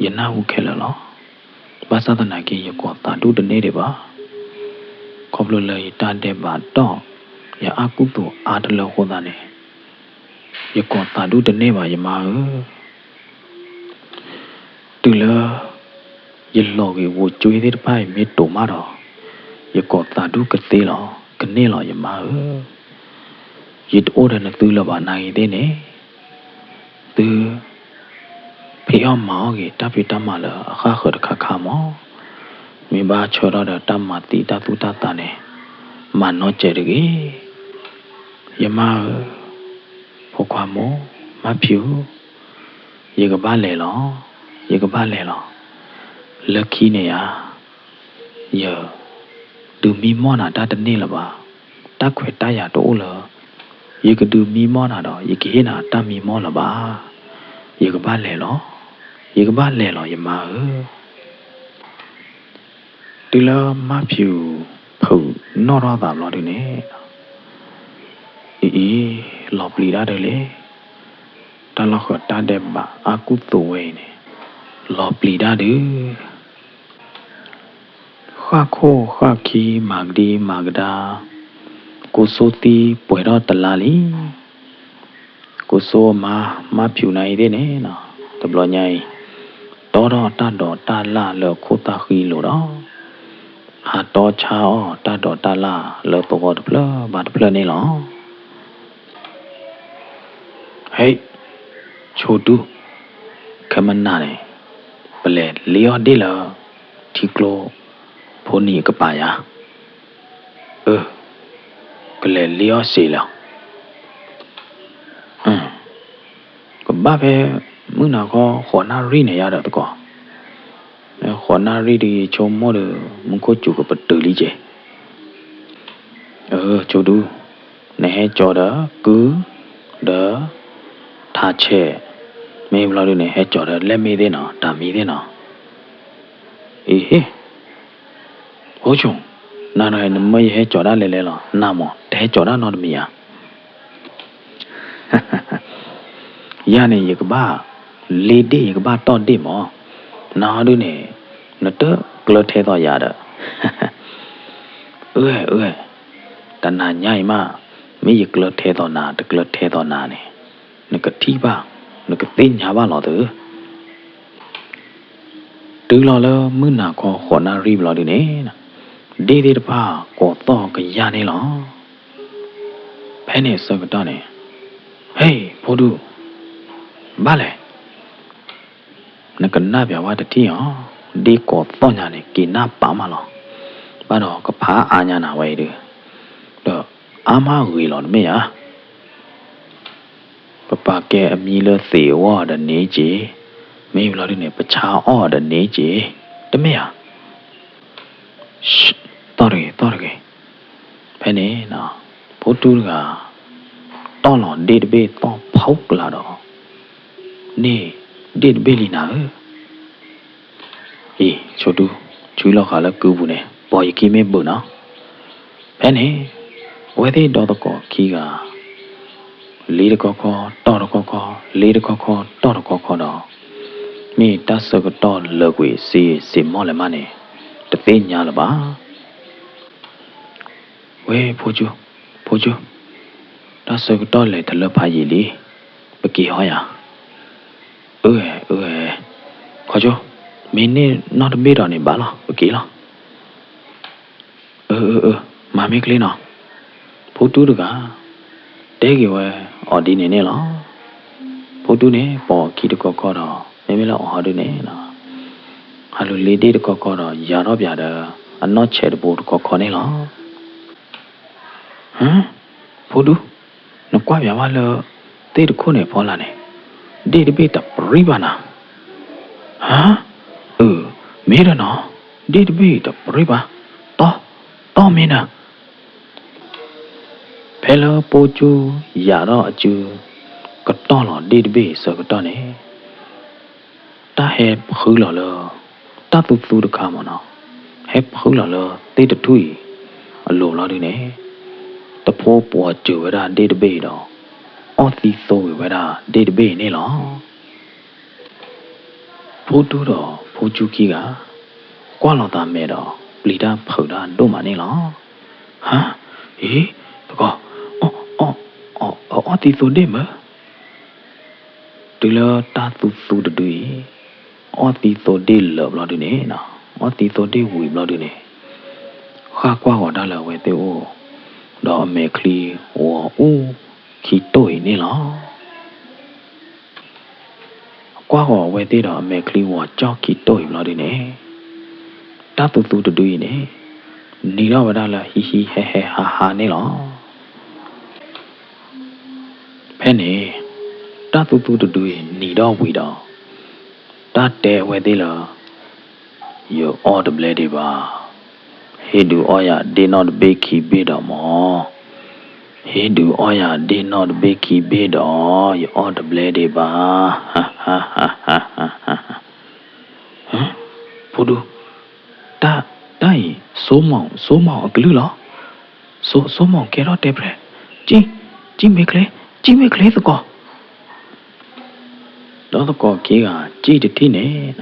ယနၢ်ဟူခဲလၢာ်လီၤ. ဘၣ်ဆၣ်သနာ်က့ ယကိးသးဒူၣ်တန့ၢ်ဒံးဘၣ်. ခီဖျိလၢယတၢ်ဒဲးဘးဒီး ယအါကူၣ်သိးအါတလၢအဃိသတးန့ၣ် ယကိးသးဒူၣ်တန့ၢ်ဘၣ် ယမါဧၢ. တုၤလၢ ယလီၤဂ့ၤဝိၤကွ့သ့ၣ်တဖၣ်အံၤမ့ၢ်တိာ်မးဒီး ယကိးသးဒူၣ်ကသ့လီၤ, ကန့ၢ်လီၤ ယမါဧၢ. ယတအိၣ်ဒီးနသုလၢၤဘၣ် နၤဂ့ၤသ့ၣ်န့ၣ် သု ဖံးအီၣ်မၤအီၣ်ဂ့ၤ တၢ်ဖံးတၢ်မၤလၢအဃၣ်ဃၢၤတခါခါမး, မ့ၢ်ဘၣ်ဆၢထီၣ်ဒီးတၢ်မၤသံတၢ်သူၣ်တၢ်သးန့ၣ် မၤနီၢ်စဲးတဂ့ၤ. ယမါဧၢ, ဖိခွါမိၢ်, မါဖၠူၤ, ယကဘၣ်လဲၤလီၤ, ယကဘၣ်လဲၤလီၤ. လၢခံန့ၣ်ဧါ, ယ ဒုးမံမီၢ်နၤတၢ်တန့ၢ်လၢၤဘၣ်. တၢ်ခွဲးတၢ်ယာ်တအိၣ်လၢ ယကဒုးမံမီၢ်နၤဒီး ယကဟ့ၣ်နၤတၢ်မံမီၢ်လၢၤဘၣ်. ယကဘၣ်လဲၤလီၤ, ယကဘၣ်လဲၤလီၤ ယမါဧၢ. တုၤလၢမါဖၠူၤဖုးနီၣ်ထီၣ်သးဘျီဒုန့ၣ် အံၤအံၤ လီၤပျံၤဒၣ်ဒုလံ, တၢ်လီၢ်ဃၢၤတၢ်ဒဲးဘးအါကူၣ်သိးဝဲအံၤန့ၣ် လီၤပျံၤဒၣ်ဒု ဃၣ်ခိၣ်ဃၣ်ခံမၤကဒံမၤကဒါ, ကိစိသံပှဲၤထီၣ်တလါလံ. ကိစိအမါ မါဖၠူၤနၤအံၤသ့ၣ်န့ၣ် တဘျီညါအံၤ တီထီၣ်တၢ်ဒိးတၢ်လၣ်လၢခိၣ်သၣ်ဃံလိၤဒီး ဟးတီဆါအီၣ်တၢ်ဒိးတၢ်လၣ်လၢသဝီတဖျၢၣ်ဘၣ်တဖျၢၣ်န့ၣ်လီၤ. ဟဲ, ဆိဒူၣ်, ခဲမနၤန့ၣ် ပလဲၤလ့အီၣ်ဒ့ၣ်လၢ ထံကျိဖိနံၤအကပၤယၤ. အၢ, ကလဲၤလ့အီၣ်စ့လီၤ. ကဘၣ်ဖဲ မုၢ်နၤခီဃိးနၣ်ရံၣ်န့ၣ်ယၤဒီးသကိး, ဃိးနၣ်ရံၣ်ဒုး ယဆိကမိၣ်ဒီး မူခိၣ်စူၤကပတုာ်လံက့ၤ. အၢ ဆိဒူၣ်, နဟဲကၠီၤဒီးကုၢ်, ဒီး ထးဆဲး, မ့ၢ်ဘျီဒုန့ၣ် ဟဲကၠီၤဒီးလဲၣ်မ့ၢ်သ့ၣ်နီၤ တၢ်မံသ့ၣ်နီၤ. အံၤဟ့ၣ်, ဖိဆိ, နၤဒီးနမၢယဟဲကၠီၤဒၣ်လဲၤလဲၤလီၤ နၤမး တဟဲကၠီၤဒၣ်နီတမံၤဧါ. ယၤန့ၣ် ယကဘၣ်လ့ဒ့ၣ် ယကဘၣ်တီၢ်ဒ့ၣ်မး, နဟီဒုန့ၣ် နတကျၢၤထဲသိးယၤဒီး, အၢ အၢ တနၤညါအံၤမး, မ့ၢ်ယကျၢၤထဲသိးနၤ တကျၢၤထဲသိးနၤန့ၣ် နကထံၣ်ဘၣ် နကသ့ၣ်ညါဘၣ်လီၤသု. တုၤလီၤလၢမုၢ်နၤခီဃိးနၣ်ရံၣ်ဘျီဒုန့ၣ်, ဒ့ၣ်သ့ၣ်တဖၣ်ကိးသီၣ်ကယၢ်န့ၣ်လီၤ. ဖဲန့ၣ်အဆၢကတီၢ်န့ၣ်, ဟ့ၣ် ဖိဒူၣ်, ဘၣ်လဲၣ်, နကနၣ်ပျးဝဲတထံၣ်အီၤ, ဒ့ၣ်ကိးသီၣ်ညါန့ၣ် က့ၤနၢ်ပာ်မးလီၤ. ဘၣ်ဒီးကဖးအါညါနၤဝဲအံၤဒု, ဒီးအါမးဂ့ၤလီၤတမ့ၢ်ဧါ. ပပာ်ကဲအမံလၢသံးအဂီၢ်ဒီးန့ၣ်က့ၤ, မ့ၢ်ဘျီဒုန့ၣ် ပဆါအီၣ်ဒီးန့ၣ်က့ၤ, တမ့ၢ်ဧါ. သီၣ်တဂ့ၤ သီၣ်တဂ့ၤ. ဖဲန့ၣ်, ဖိတူၢ်တဂၤ တီၢ်လီၤဒ့ၣ်တဘ့ၣ်သီၣ်ဖီကလာ်ဒီး န့ၢ်ဒ့ၣ်တဘ့ၣ်လံနၤဧၢ. အံၤ ဆိတူၢ်, ဆှံလီၤဃာ်လၢကုပူၤန့ၣ် ပိာ်ယခံမ့ၢ်ဘုးနီၤ. ဖဲန့ၣ် အဝဲသ့ၣ်ဒီသကိးခံဂၤ လ့တခီခီ တီၢ်တခီခီ, လ့တခီခီ တီၢ်တခီခီဒီး မ့ၢ်တၢ်ဆၢကတီၢ်လၢာ်ကွံာ်စ့စ့ၢ်မီၢ်လဲၣ်မးန့ၣ် တသ့ၣ်ညါလၢၤဘၣ်. ဝဲ ဖိကၠိ, ဖိကၠိ, တၢ်ဆၢကတီၢ်လဲၤတလၢဖးယံာ်လံ, ပက့ၤဟီယၤ. အၢ အၢ, ခီကၠိ, မ့ၢ်န့ၢ်နီၢ်တဘ့ၣ်ဒီးန့ၣ်ဘၣ်လီၤ, ပက့ၤလီၤ. အၢ အၢ အၢ မၤမ့ၢ်ချ့နီၤ, ဖိတူတဂၤ တဲက့ၤဝဲအီၤဒ်န့ၣ်န့ၣ်လီၤ. ဖိတူန့ၣ် ပိာ်အခံတကီၢ်ခီဒီး မ့မ့ၢ်လၢအီၤဟီဒုန့ၣ်နီၤ, ဟးလူၤလ့ဒ့ၣ်တကီၢ်ခီဒီး ယၤထီၣ်ပၠးဒီး အနီၢ်ဆဲးတဘိတကီၢ်ခီန့ၣ်လီၤ. ဟၢ ဖိတူ, နကွၢ်ပၠးဘၣ်လၢ သ့ၣ်တခိၣ်န့ၣ်အဖီလာ်န့ၣ်, ဒ့ၣ်တဘ့ၣ်တပြံဘၣ်နၤ. ဟၢ အၢ မ့ၢ်ဒီးနီၤ, ဒ့ၣ်တဘ့ၣ်တပြံဘၣ်, တီၢ် တီၢ်မ့ၢ်နၤ. ဖဲလၢဖိကူယၤထီၣ်အစု ကတီၢ်လီၤဒ့ၣ်တဘ့ၣ်အဆၢကတီၢ်န့ၣ်, တၢ်ဟဲဖုလီၤလၢ တၢ်သူသူတခါမ့ၢ်နီၤ, ဟဲဖုလီၤလၢသ့ၣ်တထူၣ်အံၤအလိၤဘျီဒုန့ၣ်, တဖိပှီၤစၢၤဝဲဒၣ်ဒ့ၣ်တဘ့ၣ်အံၤဒီး အီၣ်သံသိဝံၤဝဲဒၣ်ဒ့ၣ်တဘ့ၣ်အံၤန့ၣ်လီၤ. ဖိတူဒီးဖိကူခံဂၤ ကွၢ်လီၤသးမဲာ်ဒီး ပျံၤတၢ်ဖုးတၢ်ဒိၣ်မးန့ၣ်လီၤ. ဟါ, အံၤ, သကိး, အီၣ်သံသိဒ့ၣ်မ့ၢ်, တုၤလၢတၢ်သူသူတဒုအံၤ အီၣ်သံသိဒ့ၣ်လၢာ်ဘျီဒုန့ၣ်, အီၣ်သံသိဒ့ၣ်ဝံၤဘျီဒုန့ၣ်, ဃၣ်ကွၢ်ဂီၤတၢ်လၢအဝဲသ့ၣ်အိၣ်, ဒီးအမဲာ်ချံဝီၤအိၣ်ခံတိၢ်အံၤန့ၣ်လီၤ. ကွၢ်ဂီၤအဝဲသ့ၣ်ဒီးအမဲာ်ချံဝီၤကၠီၣ်ခံတိၢ်အံၤဘျီဒုန့ၣ်, တၢ်သူသူတဒုအံၤန့ၣ် နံၤထီၣ်ဝဲဒၣ်လၢဟံးဟံးဟဲဟဲဟးဟးန့ၣ်လီၤ. ဖဲန့ၣ် တၢ်သူသူတဒုအံၤနံၤထီၣ်ဝံၤဒီး တၢ်တဲအဝဲသ့ၣ်လၢ ယအီၣ်တဘျဲဒံးဘၣ်, ဟ့ၣ်ဒုးအီၣ်ယၤဒ့ၣ်နီၣ်တဘ့ၣ်ခံဘ့ၣ်ဒီးမၢ်, ဟ့ၣ်ဒုးအီၣ်ယၤဒ့ၣ်နီၣ်တဘ့ၣ်ခံဘ့ၣ်ဒီး ယအီၣ်တဘျဲဒံးဘၣ်. ဟါ, ဖိဒူ, တၢ်အံၤ စိမီၤအကလုၢ်လီၤ. စိမီၤကဲထီၣ်တဲပြဲၢ်, ကံၣ်မ့ၢ်ချ့, ကံၣ်မ့ၢ်ချ့သကိး. ဒီးသကိးခံဂၤကံၣ်တထံၣ်န့ၣ်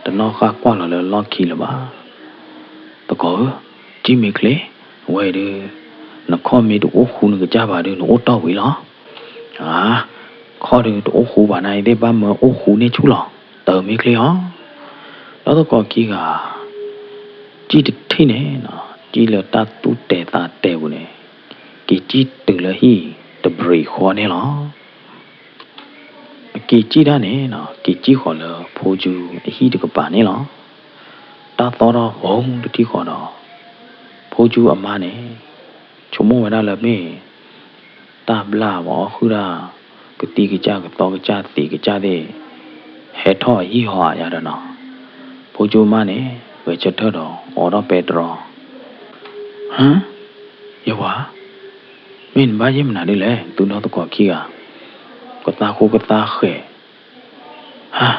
တနီၣ်ဃၣ်ကွၢ်လီၤလၢလီၢ်ခံလၢၤဘၣ်. သကိးဧၢ, ကံၣ်မ့ၢ်ချ့, အဝဲဒုး နခီၣ်မ့ၢ်တအိၣ်ဃူနကစၢ်ဘၣ်ဒုး နအိၣ်တီၢ်ဝံၤလီၤ. အါ, ခီၣ်ဒုးတအိၣ်ဃူဘၣ်နၤအံၤသ့ၣ်ဘၣ်မၢအိၣ်ဃူန့ၢ်ဆူၣ်လီၤ. တမ့ၢ်ချ့အီၤ. ဒီးသကိးခံဂၤ ကံၣ်တထံၣ်န့ၣ် ကံၣ်လၢတၢ်သူၣ်တဲာ်သးတဲာ်ပူၤန့ၣ် က့ၤကံၣ်တုၤလၢဟံၣ်တဘြံးဃီန့ၣ်လီၤ. အက့ၤကံၣ်တၢ်န့ၣ် က့ၤကံၣ်ဃီၤလၢဖိကူအဟံၣ်တကပၤန့ၣ်လီၤ. တၢ်သီထီၣ်ဟိတထံၣ်ဃီဒီး ဖိကူအမါန့ၣ် ဆိကမိၣ်ဝဲဒၣ်လၢမ့ၢ် တၢ်ဘျၣ်ပှၤအီၣ်ဃုာ်တၢ် ကသံကစၢ်ကသီကစၢ်သံးကစၢ်သ့ၣ် ဟဲထီၣ်အဟံၣ်ဟီဧါဒီးနီၤ. ဖိကူအမါန့ၣ် ဂဲၤဆၢထၢၣ်ဒီးအိးထီၣ်ပဲတြီ ဟါ, ယဝၤ, မ့ၢ်နဘၣ်ယဲၢ်မနုၤဒ်လဲၣ် သုဒီသကိးခံဂၤ ကသါဃိကသါဃဲၤ, ဟါ,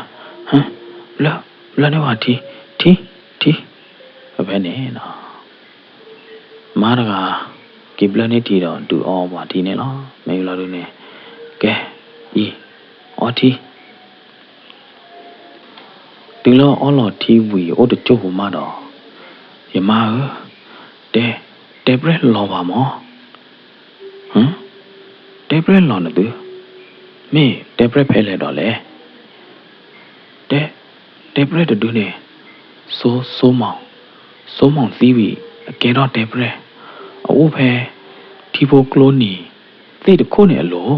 ဟါ, ဘျၢ, ဘျၢန့ၢ်ဝၤထံ, ထံ, ထံ, ဖဲန့ၣ် မါတဂၤ က့ၤဘျၢန့ၢ်ထံဒီးဒုးအီဝၤထံန့ၣ်လီၤ. မ့ၢ်ဘျီဒုန့ၣ် ကဲ, အံၤ, အီထံ တုၤလၢအီၣ်လီၤထံဝံၤအိၣ်တကၠိၢ်ဖိမးဒီး, ယမါဧၢ, တဲ, တဲပြဲၢ်လီၤဘၣ်မၢ်. တဲပြဲၢ်လီၤနသု, မ့ၢ်တဲပြဲၢ်ဖဲလဲၣ်ဒီးလဲၣ်. တဲ, တဲပြဲၢ်တဒုန့ၣ်, စိ, စိမီၤ, စိမီၤသံဝံၤ အကဲထီၣ်တဲပြဲၢ်, အအိၣ်ဖဲ ထံဖိကျိနံၤသ့ၣ်တခိၣ်န့ၣ်အလိၤ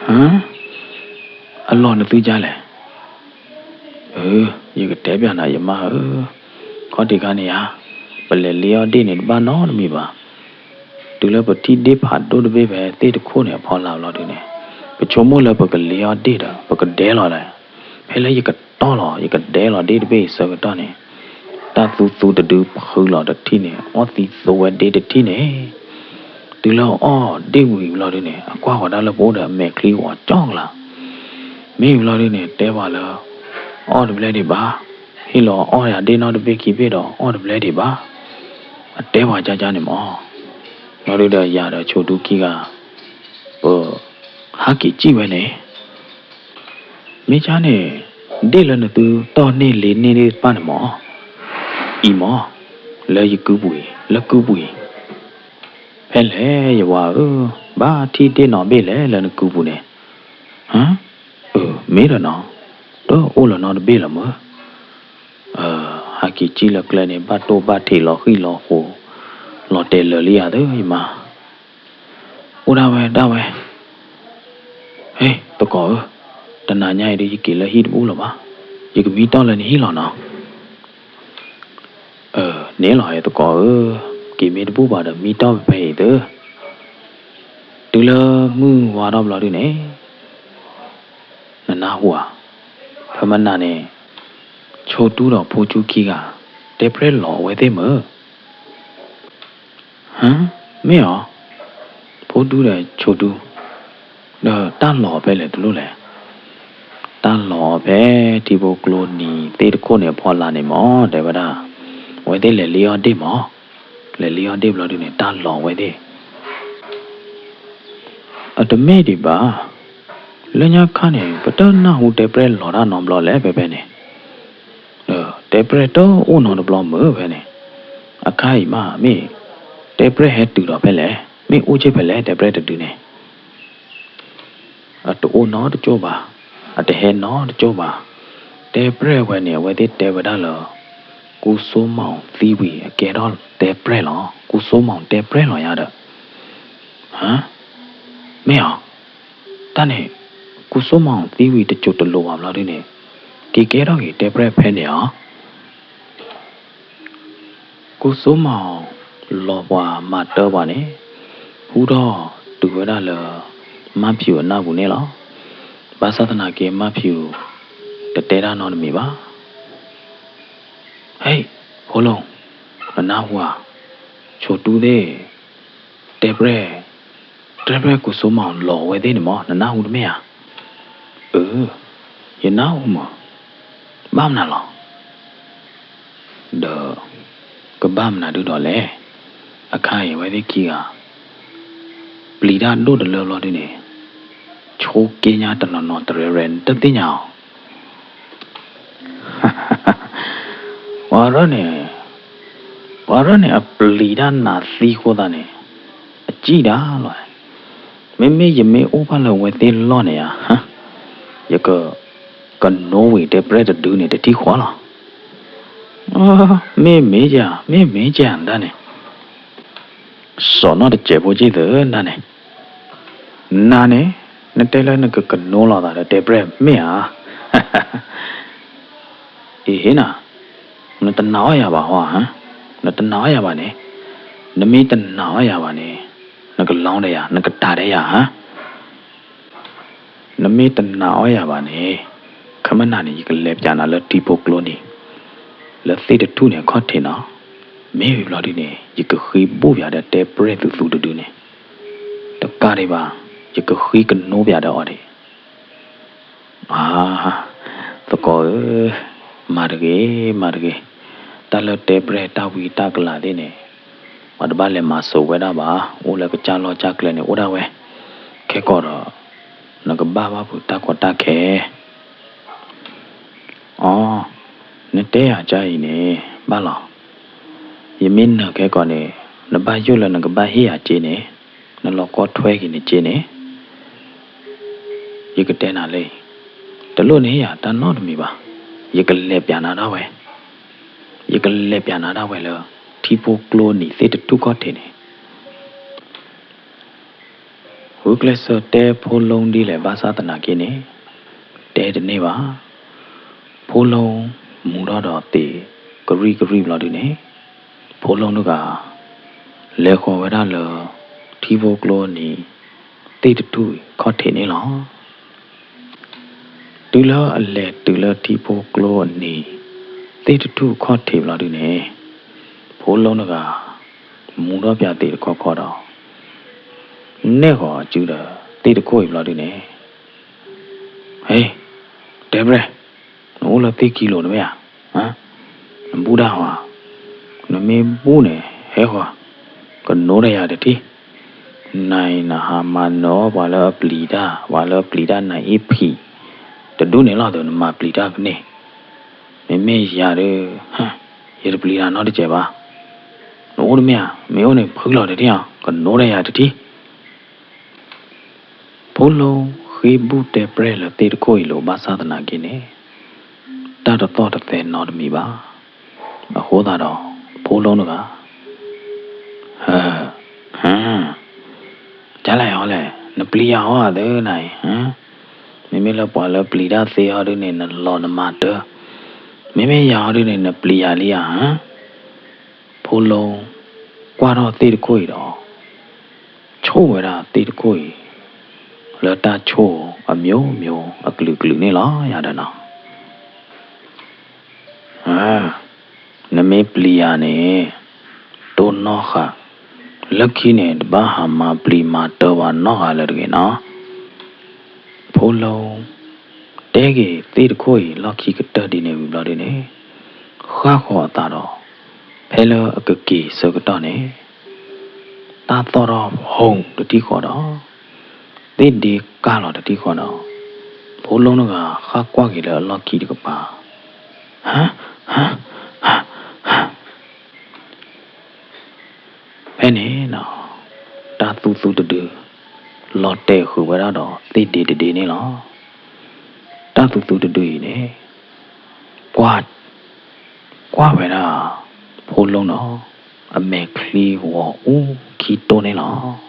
ဟါ, အလီၢ်နသုဒ်လဲၣ်. အၢ, ယကတဲပျးနၤယမါဧၢ, ခီၣ်ထံးခါန့ၣ်ဧါ, ပလဲၤလ့အီၣ်ဒ့ၣ်န့ၣ်တဘၣ်နီတမံၤဘၣ်. တုၤလၢပထံၣ်ဒ့ၣ်ဖးဒိၣ်တဘ့ၣ်ဖဲသ့ၣ်တခိၣ်န့ၣ်အဖီလာ်ဘျီဒုန့ၣ်, ပဆိကမိၣ်လၢပကလ့အီၣ်ဒ့ၣ်ဒီး ပကဒဲလီၤလဲၣ်. ဖဲလၢယကတီၢ်လီၤ ယကဒဲလီၤဒ့ၣ်တဘ့ၣ်အဆၢကတီၢ်န့ၣ်, တၢ်သူသူတဒုဖုလီၤတထံၣ်န့ၣ် အီၣ်သံသိဝဲဒ့ၣ်တထံၣ်န့ၣ် တုၤလၢအီၣ်ဒ့ၣ်ဝံၤဘျီဒုန့ၣ် အကွၢ်ဃီၤတၢ်လၢပအိၣ်ဒီးအမဲာ်ချံဝီၤကၠီကလး, မ့ၢ်ဘျီဒုန့ၣ် တဲပှၤလၢ အီၣ်တဘျဲဒံးဘၣ်, ဟ့ၣ်လီၤအီၣ်ယၤဒ့ၣ်နီတဘ့ၣ်ခံဘ့ၣ်ဒီးအီၣ်တဘျဲဒံးဘၣ်, အတဲပှၤကၠၢ်ကၠၢ်န့ၣ်မၢ်. ဘျီဒုဒီးယၤဒီးဆိဒူခံဂၤ ပဟးက့ၤစံၣ်ဝဲန့ၣ် မ့ၢ်ကၢ်န့ၣ် ဒ့ၣ်လၢနသုတီၢ်န့ၢ်လ့န့ၢ်သ့ၣ်တဖၣ်န့ၣ်မၢ်, အံၤမၢ်, လၢယကုပူၤအံၤ, လၢကုပူၤအံၤ, ဖဲလဲၣ်ယဝၤဧၢ, ဘၣ်ထံၣ်ဒ့ၣ်နီတဘ့ၣ်လဲၣ်လၢနကုပူၤန့ၣ်, ဟါ, အၢ, မ့ၢ်ဒီးနီၤ, တအိၣ်လၢၤနီတဘ့ၣ်လၢၤမၢ်. ဟးက့ၤစံၣ်လၢကျဲန့ၣ် ဘၣ်တိၢ်ဘၣ်ထံးလီၤဃံၣ်လီၤဃိး လီၤတဲာ်လၢာ်လံယၤသၢယမါ, အိၣ်ဒၣ်ဝဲဒၣ်ဝဲ, ဟ့ၣ် သကိးဧၢ, တနၤညါအံၤဒုး ယက့ၤလၢဟံၣ်တဘူၣ်လၢၤဘၣ်, ယကမံတီၢ်လၢနဟံၣ်လီၤနီၤ. န့ၣ်လီၤ သကိးဧၢ, က့ၤမ့ၢ်တဘူၣ်ဘၣ်ဒီး မံတီၢ်ဖဲဖဲအံၤသၢ, တုၤလၢမုၢ်ဝါထီၣ်ဘျီဒုန့ၣ်, နနၢ်ဟူဧါ, ဖဲမနၤန့ၣ်, ဆိတူၢ်ဒီးဖိကူခံဂၤ, တဲပြဲၢ်လီၤအဝဲသ့ၣ်မုၢ် ဟါ, မ့ၢ်ဧါ, ဖိဒူဒီးဆိဒူ, ဒီးတၢ်လီၤအီၤဖဲလဲၣ်တလိၣ်လဲၣ်, တၢ်လီၤအီၤဖဲထံဖိကျိနံၤသ့ၣ်တခိၣ်န့ၣ်အဖီလာ်န့ၣ်မၢ် တဲဝဲဒၣ်, အဝဲသ့ၣ်လဲၤလ့အီၣ်ဒ့ၣ်မၢ်, လဲၤလ့အီၣ်ဒ့ၣ်ဘျီဒုန့ၣ် တၢ်လီၤအဝဲသ့ၣ် အတမ့ၢ်ဒံးဘၣ်, လၢညါခါန့ၣ် ပတနၢ်ဟူတဲပြဲၢ်လီၤတၢ်နီတဘျီလဲၣ်ဖဲဖဲန့ၣ်, တဲပြဲၢ်တအိၣ်နီတဘျီမုၢ်ဖဲန့ၣ်, အခါအံၤမး မ့ၢ်တဲပြဲၢ်ဟဲတုၤဒီးဖဲလဲၣ်, မ့ၢ်အိၣ်က့ၤဖဲလဲၣ် တဲပြဲၢ်တဒုန့ၣ် အတအိၣ်နီတကၠိၢ်ဘၣ်, အတဟဲနီတကၠိၢ်ဘၣ်, တဲပြဲၢ်ဝဲန့ၣ် အဝဲသ့ၣ်တဲဝဲဒၣ်လၢ ကူစိမီၤသံဝံၤအကဲထီၣ်တဲပြဲၢ်လီၤ, ကူစိမီၤတဲပြဲၢ်လီၤယါဒီး, ဟါ, မ့ၢ်ဧါ, တၢ်န့ၣ်, ကူစိမီၤသံဝံၤတစိၤတလိၤဘၣ်ဘျီဒုန့ၣ်, က့ၤကဲထီၣ်က့ၤတဲပြဲၢ်ဖဲန့ၣ်ဧါ. ကူစိမီၤ လီၤပှၤမၤတၢ်ပှၤန့ၣ်, ဟူထီၣ်တုၤဝဲဒၣ်လၢ မါဖၠူၤအနၢ်ပူၤန့ၣ်လီၤ. ဘၣ်ဆၣ်သနာ်က့ မါဖၠူၤ တတဲတၢ်နီတမံၤဘၣ်. ဟဲ, ဖိလိၤ, နနၢ်ဟူဧါ, ဆိတူၢ်သ့ၣ် တဲပြဲၢ်, တဲပြဲၢ်ကူစိမီၤ လီၤဝဲသ့ၣ်န့ၣ်မၢ် နနၢ်ဟူတမ့ၢ်ဧါ. အၢ, ယနၢ်ဟူမၢ်, ဘၣ်မနုၤလီၤ. ဒီး ကဘၣ်မနုၤဒုဒီးလဲၣ်. အခါအံၤအဝဲသ့ၣ်ခံဂၤ ပျံၤတၢ်ဒိၣ်တလၢဘျီဒုန့ၣ်, ဆိက့ညါတနီၤနီၤတရဲရဲ နတသ့ၣ်ညါအီၤ. ပှၤရၢၣ်န့ၣ်, ပှၤရၢၣ်န့ၣ် အပျံၤတၢ်နးသံဃိသးန့ၣ်, အစံၣ်ဒၣ်လီၤ. မ့မ့ၢ်ယမ့ၢ်အိၣ်ဘၣ်လၢအဝဲသ့ၣ်လီၢ်န့ၣ်ဧါ, ယက ကနိဝံၤတဲပြဲၢ်တဒုန့ၣ် တထံၣ်ဃီလီၤ. မ့ၢ်မ့ၢ်ကဲ, မ့ၢ်မ့ၢ်ကဲ နဒၣ်န့ၣ်, စီၤနီၢ်တစဲးဖိက့ၢ်သၢနဒၣ်န့ၣ်, နၤန့ၣ်, နတဲလၢနကကနိလိာ်သးဒီးတဲပြဲၢ်မ့ၢ်ဧါ. အ့ဟ့နၤ, နတနာ်အီၣ်ယၤဘၣ်ဟီဧါ, နတနာ်အီၣ်ယၤဘၣ်န့ၣ်, နမ့ၢ်တနာ်အီၣ်ယၤဘၣ်န့ၣ်, နကလီဒီးယၤ, နကတၤဒီးယၤဧါ. နမ့ၢ်တနာ်အီၣ်ယၤဘၣ်န့ၣ်, ခမနၤန့ၣ် ယကလဲၤပၠးနၤလၢထံဖိကျိနံၤ, လၢသ့ၣ်တထူၣ်န့ၣ်အခီၣ်ထံးနီၤ. မ့ၢ်ဝံၤဘျီဒုန့ၣ် ယကဃ့ဘူၣ်ပၠးဒီးတဲပြဲၢ်သူသူတဒုန့ၣ်, တကးဒံးဘၣ်, ယကဃ့ကနိပၠးဒီးအီၤဒံး. အါ, သကိးဧၢ, မၤတဂ့ၤ, မၤတဂ့ၤ, တၢ်လၢတဲပြဲၢ်တၢ်ဝံတၢ်ကလၤသ့ၣ်န့ၣ်, ပှၤတဘၣ်လဲၤမၤစိာ်ဝဲဒၣ်ဘၣ်, အိၣ်လၢကစၢ်လီၢ်ကစၢ်ကျဲန့ၣ် အိၣ်ဒၣ်ဝဲ, ခဲကီးဒီး, နကဘၣ်ဘၣ်ဖုးတၢ်ကီတၢ်ခဲ အီ, နတဲယၤကါအံၤန့ၣ် ဘၣ်လီၤ. ယမ့ၢ်နၢၤခဲကီးန့ၣ်, နဘၣ်ယိၣ်လၢနကဘၣ်ဟ့ၣ်ယၤစ့န့ၣ်, နလီၤကီထွဲက့ၤနစ့န့ၣ်, ယကတဲနၤလၢအံၤ, တလိၣ်နဟ့ၣ်ယၤတၢ်နီတမံၤဘၣ်. ယကလဲၤပၠးနၤဒၣ်ဝဲ, ယကလဲၤပၠးနၤဒၣ်ဝဲလၢ ထံဖိကျိနံၤသ့ၣ်တထူၣ်ခီၣ်ထံးန့ၣ် ဂုာ်ကျဲးစၢးတဲဖိလိဒ်လဲၣ်ဘၣ်ဆၣ်သနာ်က့န့ၣ်, တဲတန့ၢ်ဘၣ်. ဖိလိမူထီၣ်ဒီးသံးကရံၣ်ကရံၣ်ဘျီဒုန့ၣ်, ဖိလိတဂၤ လဲၤဃီၤဝဲဒၣ်လၢ ထံဖိကျိနံၤသ့ၣ်တထူၣ်ခီၣ်ထံးန့ၣ်လီၤ. တုၤလၢအလဲၤတုၤလၢထံဖိကျိနံၤသ့ၣ်တထူၣ်ခီၣ်ထံးဘျီဒုန့ၣ်, ဖိလိတဂၤ မူထီၣ်ပၠးသံးတခီခီဒီး နဲၣ်ဃီၤအစုဒီးသ့ၣ်တခိၣ်အံၤဘျီဒုန့ၣ်, ဟ့, တဲပြဲၢ်, နအိၣ်လၢသ့ၣ်ခံလိၤတမ့ၢ်ဧါ. နဘူၣ်တၢ်ဟီဧါ. နမ့ၢ်ဘူၣ်န့ၣ် ဟဲဃီၤ, ကနိဒီးယၤတထံၣ်. နၤအံၤနဟးမၤနၢၤပှၤလၢအပျံၤတၢ်, ပှၤလၢအပျံၤတၢ်နၤအ့ၣ်ဖံး, တဒူၣ်န့ၣ်လီၤ နမၤပျံၤတၢ်ကန့ၣ်, မ့မ့ၢ်ယၤဒီး, ယတပျံၤတၢ်နီတစဲးဘၣ်. နအိၣ်တမ့ၢ်ဧါ, မ့ၢ်အိၣ်န့ၣ်ဖုလီၤတထံၣ်အီၤ, ကနိဒီးယၤတထံၣ်. ဖိလိဃ့ဘူၣ်တဲပြဲၢ်လၢသ့ၣ်တခိၣ်အံၤလိၤဘၣ်ဆၣ်သနာ်က့န့ၣ်, တၢ်တသီၣ်တသဲနီတမံၤဘၣ်. အဃိသတးဒီး, ဖိလိတဂၤ ဟၢ, ဟၢ, ကလဲၣ်ဟီလဲၣ်, နပျံၤယၤဟီသၢနၤအံၤ, မ့မ့ၢ်လၢပှၤလၢပျံၤတၢ်သ့ဟီဒုန့ၣ် နလီၤနမၤတၢ်, မ့မ့ၢ်ယၤဟီဒုန့ၣ် နပျံၤယၤလံဧါ. ဖိလိ ကွၢ်ထီၣ်သ့ၣ်တခိၣ်အံၤဒီး ဆိၣ်ဝဲဒၣ်သ့ၣ်တခိၣ်အံၤ လၢတၢ်ဆိၣ်အမျိုးမျိုးအကလုာ်ကလုာ်န့ၣ်လီၤ ယၤဒီးနီၤ. နမ့ၢ်ပျံၤယၤန့ၣ် တိၢ်နီၣ်ဃာ်, လၢခံန့ၣ် တဘၣ်ဟးမၤပျံၤမၤတၢ်ဘၣ်နီတဂၤလၢၤတဂ့ၤနီၤ. ဖိလိ တဲက့ၤသ့ၣ်တခိၣ်အံၤလီၢ်ခံကတၢၢ်ဒ်န့ၣ်ဝံၤဘျီဒုန့ၣ် ဃၣ်ဃီၤအသးဒီး ဖဲလၢအကက့ၤဆၢကတီၢ်န့ၣ် တၢ်သီၣ်ထီၣ်ဟုတထံၣ်ဃီဒီး သ့ၣ်ဒ့ကၢ်လီၤတထံၣ်ဃီဒီး ဖိလိတဂၤဃၣ်ကွၢ်က့ၤလၢအလီၢ်ခံတကပၤ, ဟၢ, ဟၢ, ဟၢ, ဟၢ, ဖဲန့ၣ် တၢ်သူသူတဒု လီၤတဲာ်ဃုာ်ဝဲဒၣ်ဒီးသ့ၣ်ဒ့တဒ့န့ၣ်လီၤ. တၢ်သူသူတဒုအံၤန့ၣ် ကွၢ်ဝဲဒၣ် ဖိလိနီၤ အမဲာ်ချံဂီၤအူခံတိၢ်န့ၣ်လီၤ.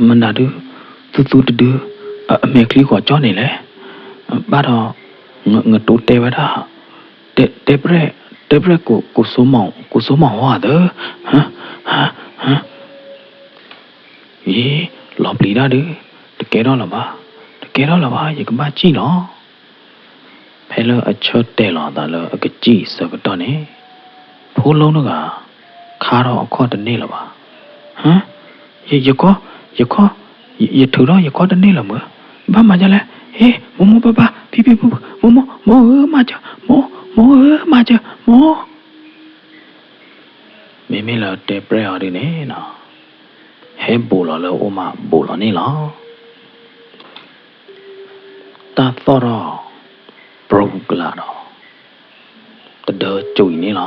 မနုၤဒု သူသူတဒု အမဲာ်ချံဂီၤကၠီန့ၣ်လဲၣ်. ဘၣ်ဒီး နတိတဲဝဲဒၣ် တဲပြဲၢ်, တဲပြဲၢ် ကိးစိမီၤဝါသၢ. အံၤ လီၤပျံၤတၢ်ဒု, တကဲထီၣ်လၢၤဘၣ်, တကဲထီၣ်လၢၤဘၣ်, ယကဘၣ်စံၣ်လီၤ. ဖဲလၢအဆၢတဲာ်လီၤအသးလၢအကစံၣ်ဆၢကတီၢ်န့ၣ် ဖိလိတဂၤ ခါထီၣ်အခီၣ်တန့ၢ်လၢၤဘၣ်. ယခီၣ်, ယခီၣ်, ယထုးထီၣ်ယခီၣ်တန့ၢ်လၢၤမုၢ်, ဘၣ်မၤဒ်လဲၣ်. ဟ့ မိၢ်မိၢ်ပၢ်ပၢ် ဖံဖံဖုဖု မိၢ်မိၢ် မိၢ်ဧၢ မၤစၢၤ မိၢ်, မိၢ်ဧၢ မၤစၢၤ မိၢ်. မ့မ့ၢ်လၢတဲပြဲၢ်အီၤဒုန့ၣ် ဟဲဘူးလီၤလၢအအိၣ်မးဘူးလီၤန့ၣ်လီၤ. တၢ်သီၣ်ထီၣ် ပြူၤကလာ်ဒီး တဒၢစူၤ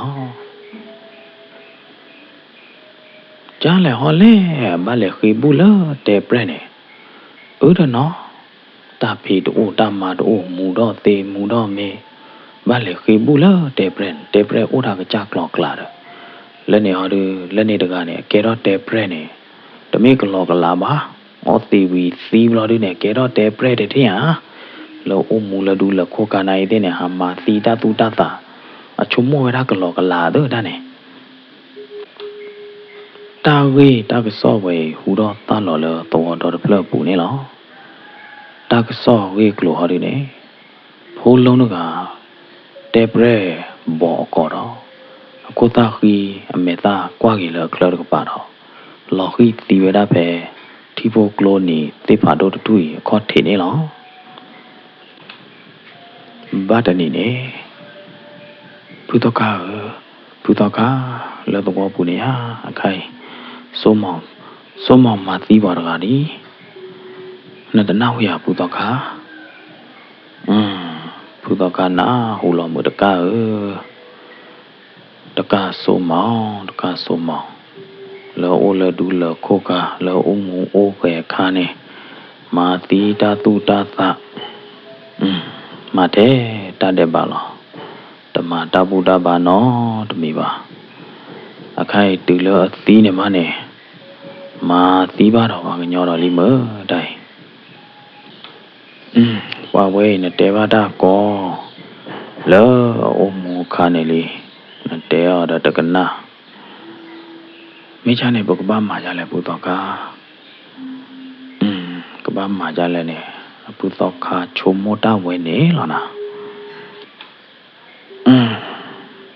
အံၤန့ၣ်လီၤ. ကလဲၣ်ဟီလဲၣ် ဘၣ်လဲၤဃ့ဘူၣ်လၢတဲပြဲၢ်န့ၣ်, အၢတနီၤ, တၢ်ဖံးတအိၣ် တၢ်မၤတအိၣ် မူဒီးသ့မူဒီးမ့ၢ်, ဘၣ်လဲၤဃ့ဘူၣ်လၢတဲပြဲၢ်န့ၣ်, တဲပြဲၢ်အိၣ်တၢ်ကစၢ်ကျီၤကျါဒီး, လၢန့ၣ်ဟီဒု လၢန့ၣ်တဂၤန့ၣ် အကဲထီၣ်တဲပြဲၢ်န့ၣ် တမ့ၢ်ကလီၤကလးဘၣ်, အီသံးဝံၤသံဘျီဒုန့ၣ် ကဲထီၣ်တဲပြဲၢ်တထံၣ်ဧါ, လၢအိၣ်မူလၢဒူလၢၢ်ခိၣ်ကါနါအံၤသ့ၣ်န့ၣ် ဟးမၤသံတၢ်သူၣ်တၢ်သး, အဆိကမိၣ်ဝဲဒၣ်ကလီၤကလးသၢတၢ်န့ၣ် တၢ်ဂ့ၢ်တၢ်ကစီၣ်ဝဲအံၤဟူထီၣ်သါလီၤလၢသဝီဒီတဖျၢၣ်အပူၤန့ၣ်လီၤ. တၢ်ကစီၣ်ဂ့ၢ်ကျိၤဟီဒုန့ၣ်, ဖိလိတဂၤ တဲပြဲၢ်ဘီးအကိာ်ဒီး အခိၣ်သၣ်ဃံအမဲာ်သၣ်ကွၢ်က့ၤလၢအချၢတကပၤဒီး လီၤဃံၢ်သံဝဲဒၣ်ဖဲ ထံဖိကျိနံၤသ့ၣ်ဖးဒိၣ်တထူၣ်အံၤအခီၣ်ထံးန့ၣ်လီၤ. ဘၣ်တနံၤန့ၣ်, ဖုသီခါဧၢ, ဖုသီခါ, လၢသဝီပူၤန့ၣ်ဧါ, အခါအံၤ, စိမီၤမၤသံပှၤတဂၤဒံး, နတနၢ်ဟူယၤဖုသီခါ. ဖုသီခါနၢ်ဟူလီၤမုာ်တကၢ်ဧၢ, တကၢ်စိမီၤ, တကၢ်စိမီၤ, လၢအိၣ်လၢဒူလၢၢ်ခိၣ်ကါ လၢအိၣ်မူအိၣ်ဂဲၤအခါန့ၣ်, မၤသံတၢ်သူၣ်တၢ်သး, မၤထဲတၢ်ဒဲးဘးလီၤ. တမၤတၢ်ဘူၣ်တၢ်ဘါနီတမံၤဘၣ်. အခါအံၤတုၤလၢအသံန့ၣ်မးန့ၣ်, မၤသံဘၣ်ဒီးပှၤကညီဒီးလံမုာ်တၢ်အံၤ. ပှၤဝဲအံၤနတဲဘၣ်တၢ်ကီ လၢအအိၣ်မူအခါန့ၣ်လံ, နတဲအီၤဒီးတကနၣ်. မ့ၢ်ဆါန့ၣ် ပကဘၣ်မၤဒ်လဲၣ်ဖုသီခါ, ကဘၣ်မၤဒ်လဲၣ်န့ၣ် အဖုသီခါဆိကမိၣ်တၢ်ဝဲန့ၣ်လီၤနၤ.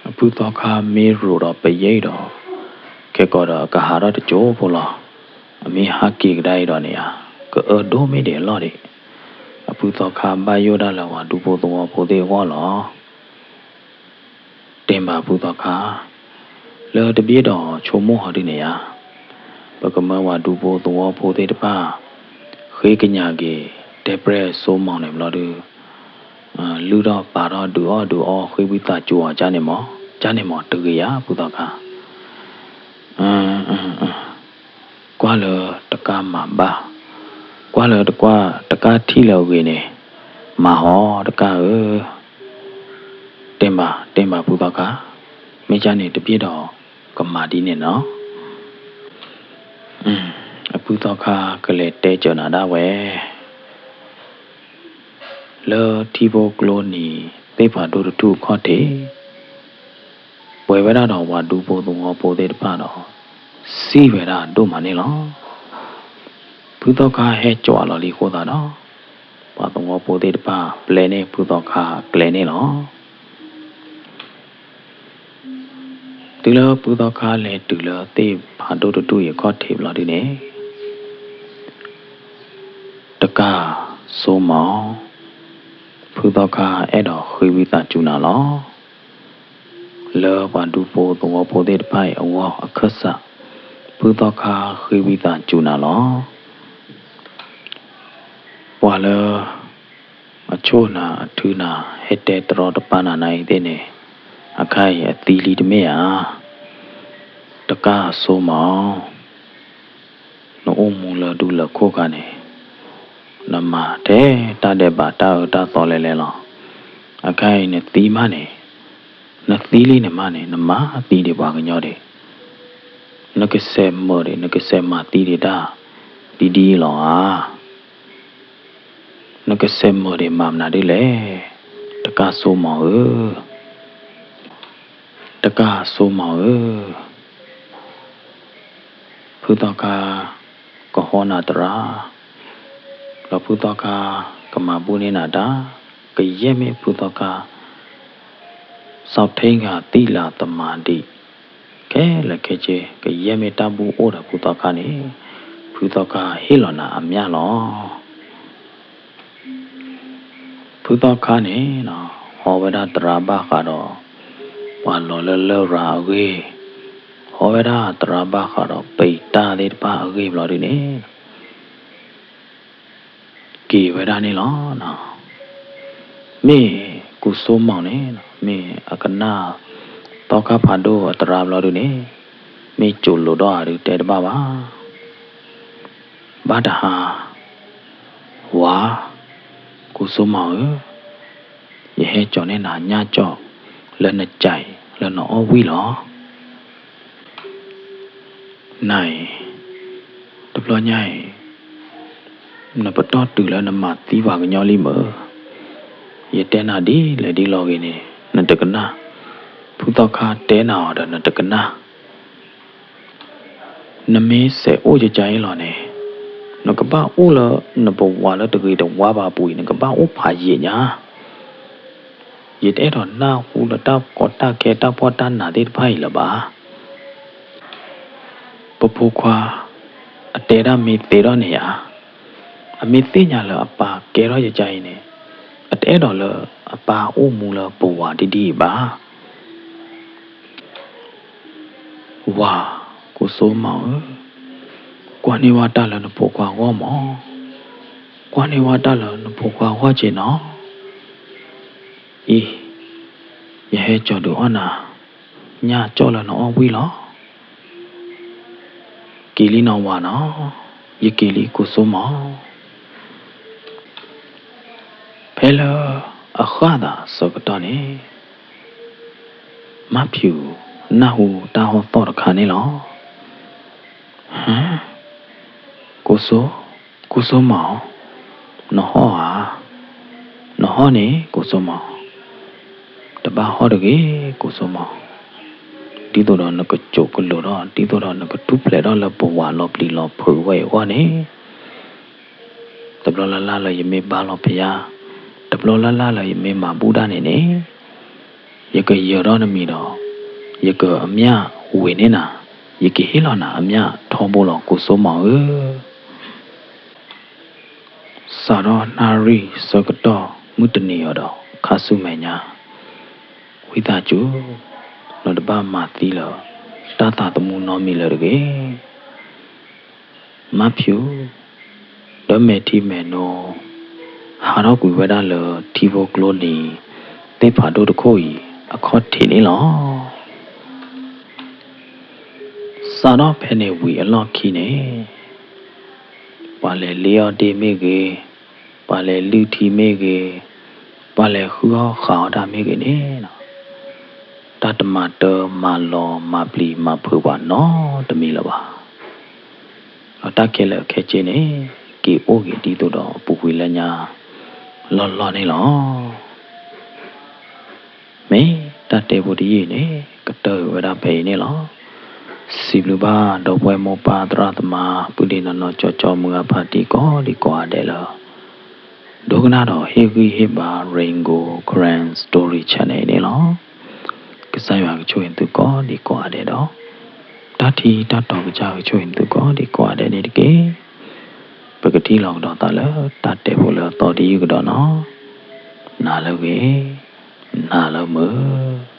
အဖုသီခါမ့ၢ်ရိးဒီးပယဲၢ်ဒီး, ခဲကီးဒီးအကဟးထီၣ်တကၠိဖိလီၤ. အမ့ၢ်ဟးက့ၤကဒါအံၤဒီးန့ၣ်ဧါ, ကအၢဒိၣ်မ့ၢ်ဒံးအလီၢ်ဒံး. အဖုသီခါဘၣ်ယိၣ်ဒၣ်လၢပှၤဒူဖိသဝီဖိသ့ၣ်အဂီၢ်လီၤ. တဲဘၣ်ဖုသီခါ, လၢတဘ့ၣ်ဒီးဆိကမိၣ်ဟီဒုန့ၣ်ဧါ, ပကမၢပှၤဒူဖိသဝီဖိသ့ၣ်တဖၣ် ဃ့ကညးက့ၤ တဲပြဲၢ်စိမီၤန့ၣ်ဘျီဒု လုၢ်ထီၣ်ပာ်ထီၣ်ဒုးအီၣ်ဒုးအီ ဃ့ဝံသးစူၤအီၤကန့ၣ်မး, ကန့ၣ်မးတဂ့ၤယၤဖုသီခါ. ကွၢ်လၢတကၢ်မၤဘၣ်, ကွၢ်လၢတကၢ်ထံၣ်လၢအဂ့ၤန့ၣ်, မၤဟီတကၢ်ဧၢ, တဲဘၣ်, တဲဘၣ်ဖုသီခါ. မ့ၢ်ကန့ၣ်တဘ့ၣ်ဒီး ကမၤဒ်န့ၣ်လီၤ. အဖုသီခါကလဲၤတဲစၢၤနၤဒၣ်ဝဲ လၢထံဖိကျိနံၤသ့ၣ်ဖးဒိၣ်တထူၣ်အခီၣ်ထံး, ပှဲၤဝဲဒၣ်ဒီးပှၤဒူဖိသဝီဖိသ့ၣ်တဖၣ်ဒီး စံၣ်ဝဲဒၣ်ဒိၣ်မးန့ၣ်လီၤ. ဖုသီခါဟဲကွၢ်လီၤလံအဃိသတးဒီး ပှၤသဝီဖိသ့ၣ်တဖၣ်ပျဲန့ၢ်ဖုသီခါအကျဲန့ၣ်လီၤ. တုၤလၢဖုသီခါလဲၤတုၤလၢသ့ၣ်ဖးဒိၣ်တထူၣ်အံၤအခီၣ်ထံးဘျီဒုန့ၣ်, တကးစိမီၤ, ဖုသီခါအဲၣ်ဒိးဃ့ဝံသးစူၤနၤလီၤ. လၢပှၤဒူဖိသဝီဖိသ့ၣ်တဖၣ်အံၤအဂီၢ်အခၢၣ်စး, ဖုသီခါဃ့ဝံသးစူၤနၤလီၤ. ပှၤလၢအဆိၣ်နၤအထုနၤ ဟဲတဲတရီတပါနၤနၤအံၤသ့ၣ်န့ၣ်, အခါအံၤအသံလံတမ့ၢ်ဧါ. တကးစိမီၤ, နအိၣ်မူလၢဒူလၢခိၣ်ခါန့ၣ်, နမၤထဲတၢ်ဒဲးဘးတၢ်အၢတၢ်သီလဲၤလဲၤလီၤ. အခါအံၤနသံမးန့ၣ်, နသံလံန့ၣ်မးန့ၣ် နမၤသံဒံးပှၤကညီဒံး, နကစဲးမၢာ်ဒံး နကစဲးမၤသံဒံးတၢ်ဒ်ဒ်အံၤလီၤဧါ. နကစဲးမၢာ်ဒံးမၤမနုၤဒ်လဲၣ်, တကးစိမီၤဧၢ, တကးစိမီၤဧၢ. ဖုသီခါကဟီနၤသရၣ်, ဒီးဖုသီခါကမၤဘူၣ်န့ၢ်နၤတၢ်, ကယဲၢ်မ့ၢ်ဖုသီခါ စီၤထ့ဂၤသံလၤသမါဒံး, ခဲလၢာ်ခဲဆ့ ကယဲၢ်မ့ၢ်တၢ်ဘူၣ်အိၣ်ဒီးဖုသီခါန့ၣ်, ဖုသီခါဟ့ၣ်လီၤနၤအမျၢ်လီၤ. ဖုသီခါန့ၣ် ဟီဝဲဒၣ်သရၣ်ဘၣ်ဃးဒီး ပှၤလီၤလၢလရာ်အဂ့ၢ်, ဟီဝဲဒၣ်သရၣ်ဘၣ်ဃးဒီးပံးတၢ်သ့ၣ်တဖၣ်အဂ့ၢ်ဘျီဒုန့ၣ် က့ၤဝဲဒၣ်န့ၣ်လီၤ. မ့ၢ်ကိစိမီၤန့ၣ် မ့ၢ်အကနၣ်သီခါဖးဒိၣ်အသရၣ်ဘျီဒုန့ၣ် မ့ၢ်စိၤလိာ်ဒီးအဒုတဲတဘၣ်ဘၣ်. ဘၣ်တဟါ, ဝၤ, ကိစိမီၤဧၢ, ယဟဲကၠီၤန့ၢ်နၤညၣ်ကၠီၣ် လၢနကၠဲးလၢနအီၣ်ဝံၣ်လီၤ. နၤအံၤ, တဘျီညါအံၤ, နပတီၢ်တုၤလၢနမၤသံပှၤကညီလံမၢ်. ယတဲနၤဒ်လဲၣ်ဒ်လဲၣ်ဂ့ၤန့ၣ် နတကနၣ်, ဖုသီခါတဲနၤအီၤဒီးနတကနၣ်. နမ့ၢ်စဲးအိၣ်ကကါအံၤလီၤန့ၣ်, နကဘၣ်အိၣ်လၢနပဝၤလၢတဂ့ၤတဝါဘၣ်အပူၤအံၤ နကဘၣ်အိၣ်ဖးယံာ်ညါ. ယတအဲၣ်ဒိးနၢ်ဟူလၢတၢ်ကီတၢ်ခဲတၢ်ဖှီၣ်တၢ်နးသ့ၣ်တဖၣ်အံၤလၢၤဘၣ်. ပဖိခွါ အတဲဒၣ်မ့ၢ်သ့ထီၣ်န့ၣ်ဧါ, အမ့ၢ်သ့ၣ်ညါလၢအပၢ်ကဲထီၣ်ယကါအံၤန့ၣ်, အတအဲၣ်ဒိးလၢအပၢ်အိၣ်မူလၢပဝၤဒ်ဒ်အံၤဘၣ်. ဝၤ, ကိစိမီၤဧၢ, ကွၢ်န့ၢ်ဝဲတၢ်လၢနဖိခွါဂီၢ်မး, ကွၢ်န့ၢ်ဝဲတၢ်လၢနဖိခွါဂီၢ်က့ၤနီၤ. အံၤ, ယဟဲကၠီၤဒုးအီၣ်နၤ ညၣ်ကၠီၣ်လၢနအီၣ်ဝံၣ်လီၤ. က့ၤလံနီၤဝၤနီၤ, ယက့ၤလံကိစိမီၤ. ဖဲလၢအဃၣ်သးဆၢကတီၢ်န့ၣ်, မါဖၠူးနၢ်ဟူတၢ်ဟီၣ်သီၣ်တခါန့ၣ်လီၤ. ဟါ, ကိစိ, ကိစိမီၤ, နဟီၣ်ဧါ, နဟီၣ်န့ၣ်ကိစိမီၤ, တဘၣ်ဟီၣ်တဂ့ၤကိစိမီၤ, ဒ်သိးဒီးနကစိာ်ကလိာ်ထီၣ် ဒ်သိးဒီးနကထူၣ်ဖျဲးထီၣ်လၢပဝၤလီၤပျံၤလီၤဖုးဝဲအံၤအဂီၢ်န့ၣ် တဘျီလၢ်လၢ်လၢယမ့ၢ်ဘါလီၤဖဲယါ, တဘျီလၢ်လၢ်လၢယမ့ၢ်မၤဘူၣ်ဒၣ်န့ၣ်န့ၣ်, ယကယၢၤထီၣ်နမံၤဒီး, ယကအမျၢ်ဝ့ၤန့ၢ်နၤ, ယကဟ့ၣ်လီၤနၤအမျၢ်ထီဘိလီၤကိစိမီၤဧၢ. စးထီၣ်နၣ်ရံၣ်ဆၢကတီၢ်မုၢ်တနံၤအံၤဒီး ခါဆူမဲာ်ညါ, ဝံသးစူၤ, နတဘၣ်မၤသံလၢၤ တၢ်သးသမူနီတမံၤလၢၤတဂ့ၤ. မါဖၠူး, ဒီးမဲာ်ထံမဲာ်နိ, ဟးထီၣ်ကွံာ်ဝဲဒၣ်လၢထံဖိကျိနံၤ သ့ၣ်ဖးဒိၣ်တခိၣ်အံၤ အခီၣ်ထံးန့ၣ်လီၤ. စးထီၣ်ဖဲန့ၣ်ဝံၤအလီၢ်ခံန့ၣ်, ပှၤလဲၤလ့အီၣ်ဒ့ၣ်မ့ၢ်ဂ့ၤ, ပှၤလဲၤလုၢ်ထံမ့ၢ်ဂ့ၤ, ပှၤလဲၤဃုအီၣ်ဃုအီတၢ်မ့ၢ်ဂ့ၤန့ၣ်လီၤ. တၢ်တမၤတၢ်မၤလီၤမၤပျံၤမၤဖုးပှၤနီတမံၤလၢၤဘၣ်. ဒီးတၢ်ခဲလၢာ်ခဲဆ့န့ၣ် က့ၤအိၣ်က့ၤဒ်သိးဒီးအပူၤကွံာ်လၢညါ လီၢ်လီၢ်န့ၣ်လီၤ. မ့ၢ်တၢ်တဲဖိတယုၢ်အံၤန့ၣ် ကတၢၢ်ဝဲဒၣ်ဖဲအံၤန့ၣ်လီၤ. စံးဘျုးဘၣ်ဒီပုၢ်ဝဲၢ်မိၢ်ပၢ်သရၣ်သမါ ပုၢ်ဒ့နီၢ်နီၢ်ကၠီကၠီ မုၢ်ဂၤဖါတံၢ်ကိးဒံကိးဂၤဒဲးလၢ ဒိကနၣ်ဒီးဟ့ၣ်ဂံၢ်ဟ့ၣ်ဘါ Rain Gold Karen Story Channel အံၤန့ၣ်လီၤ. ကစၢ်ယွၤကဆိၣ်ဂ့ၤသုကိးဒံကိးဂၤဒဲးဒီး တၢ်ထံတၢ်တီကစၢ်ကဆိၣ်ဂ့ၤသုကိးဒံကိးဂၤဒဲးန့ၣ်တက့ၢ်. ပကထံၣ်လိာ်ကဒီးသးလၢတၢ်တဲဖိလၢအသီတယုၢ်ကဒီးနီၤ. နၤလၢဂ့ၤ, နၤလၢမုာ်.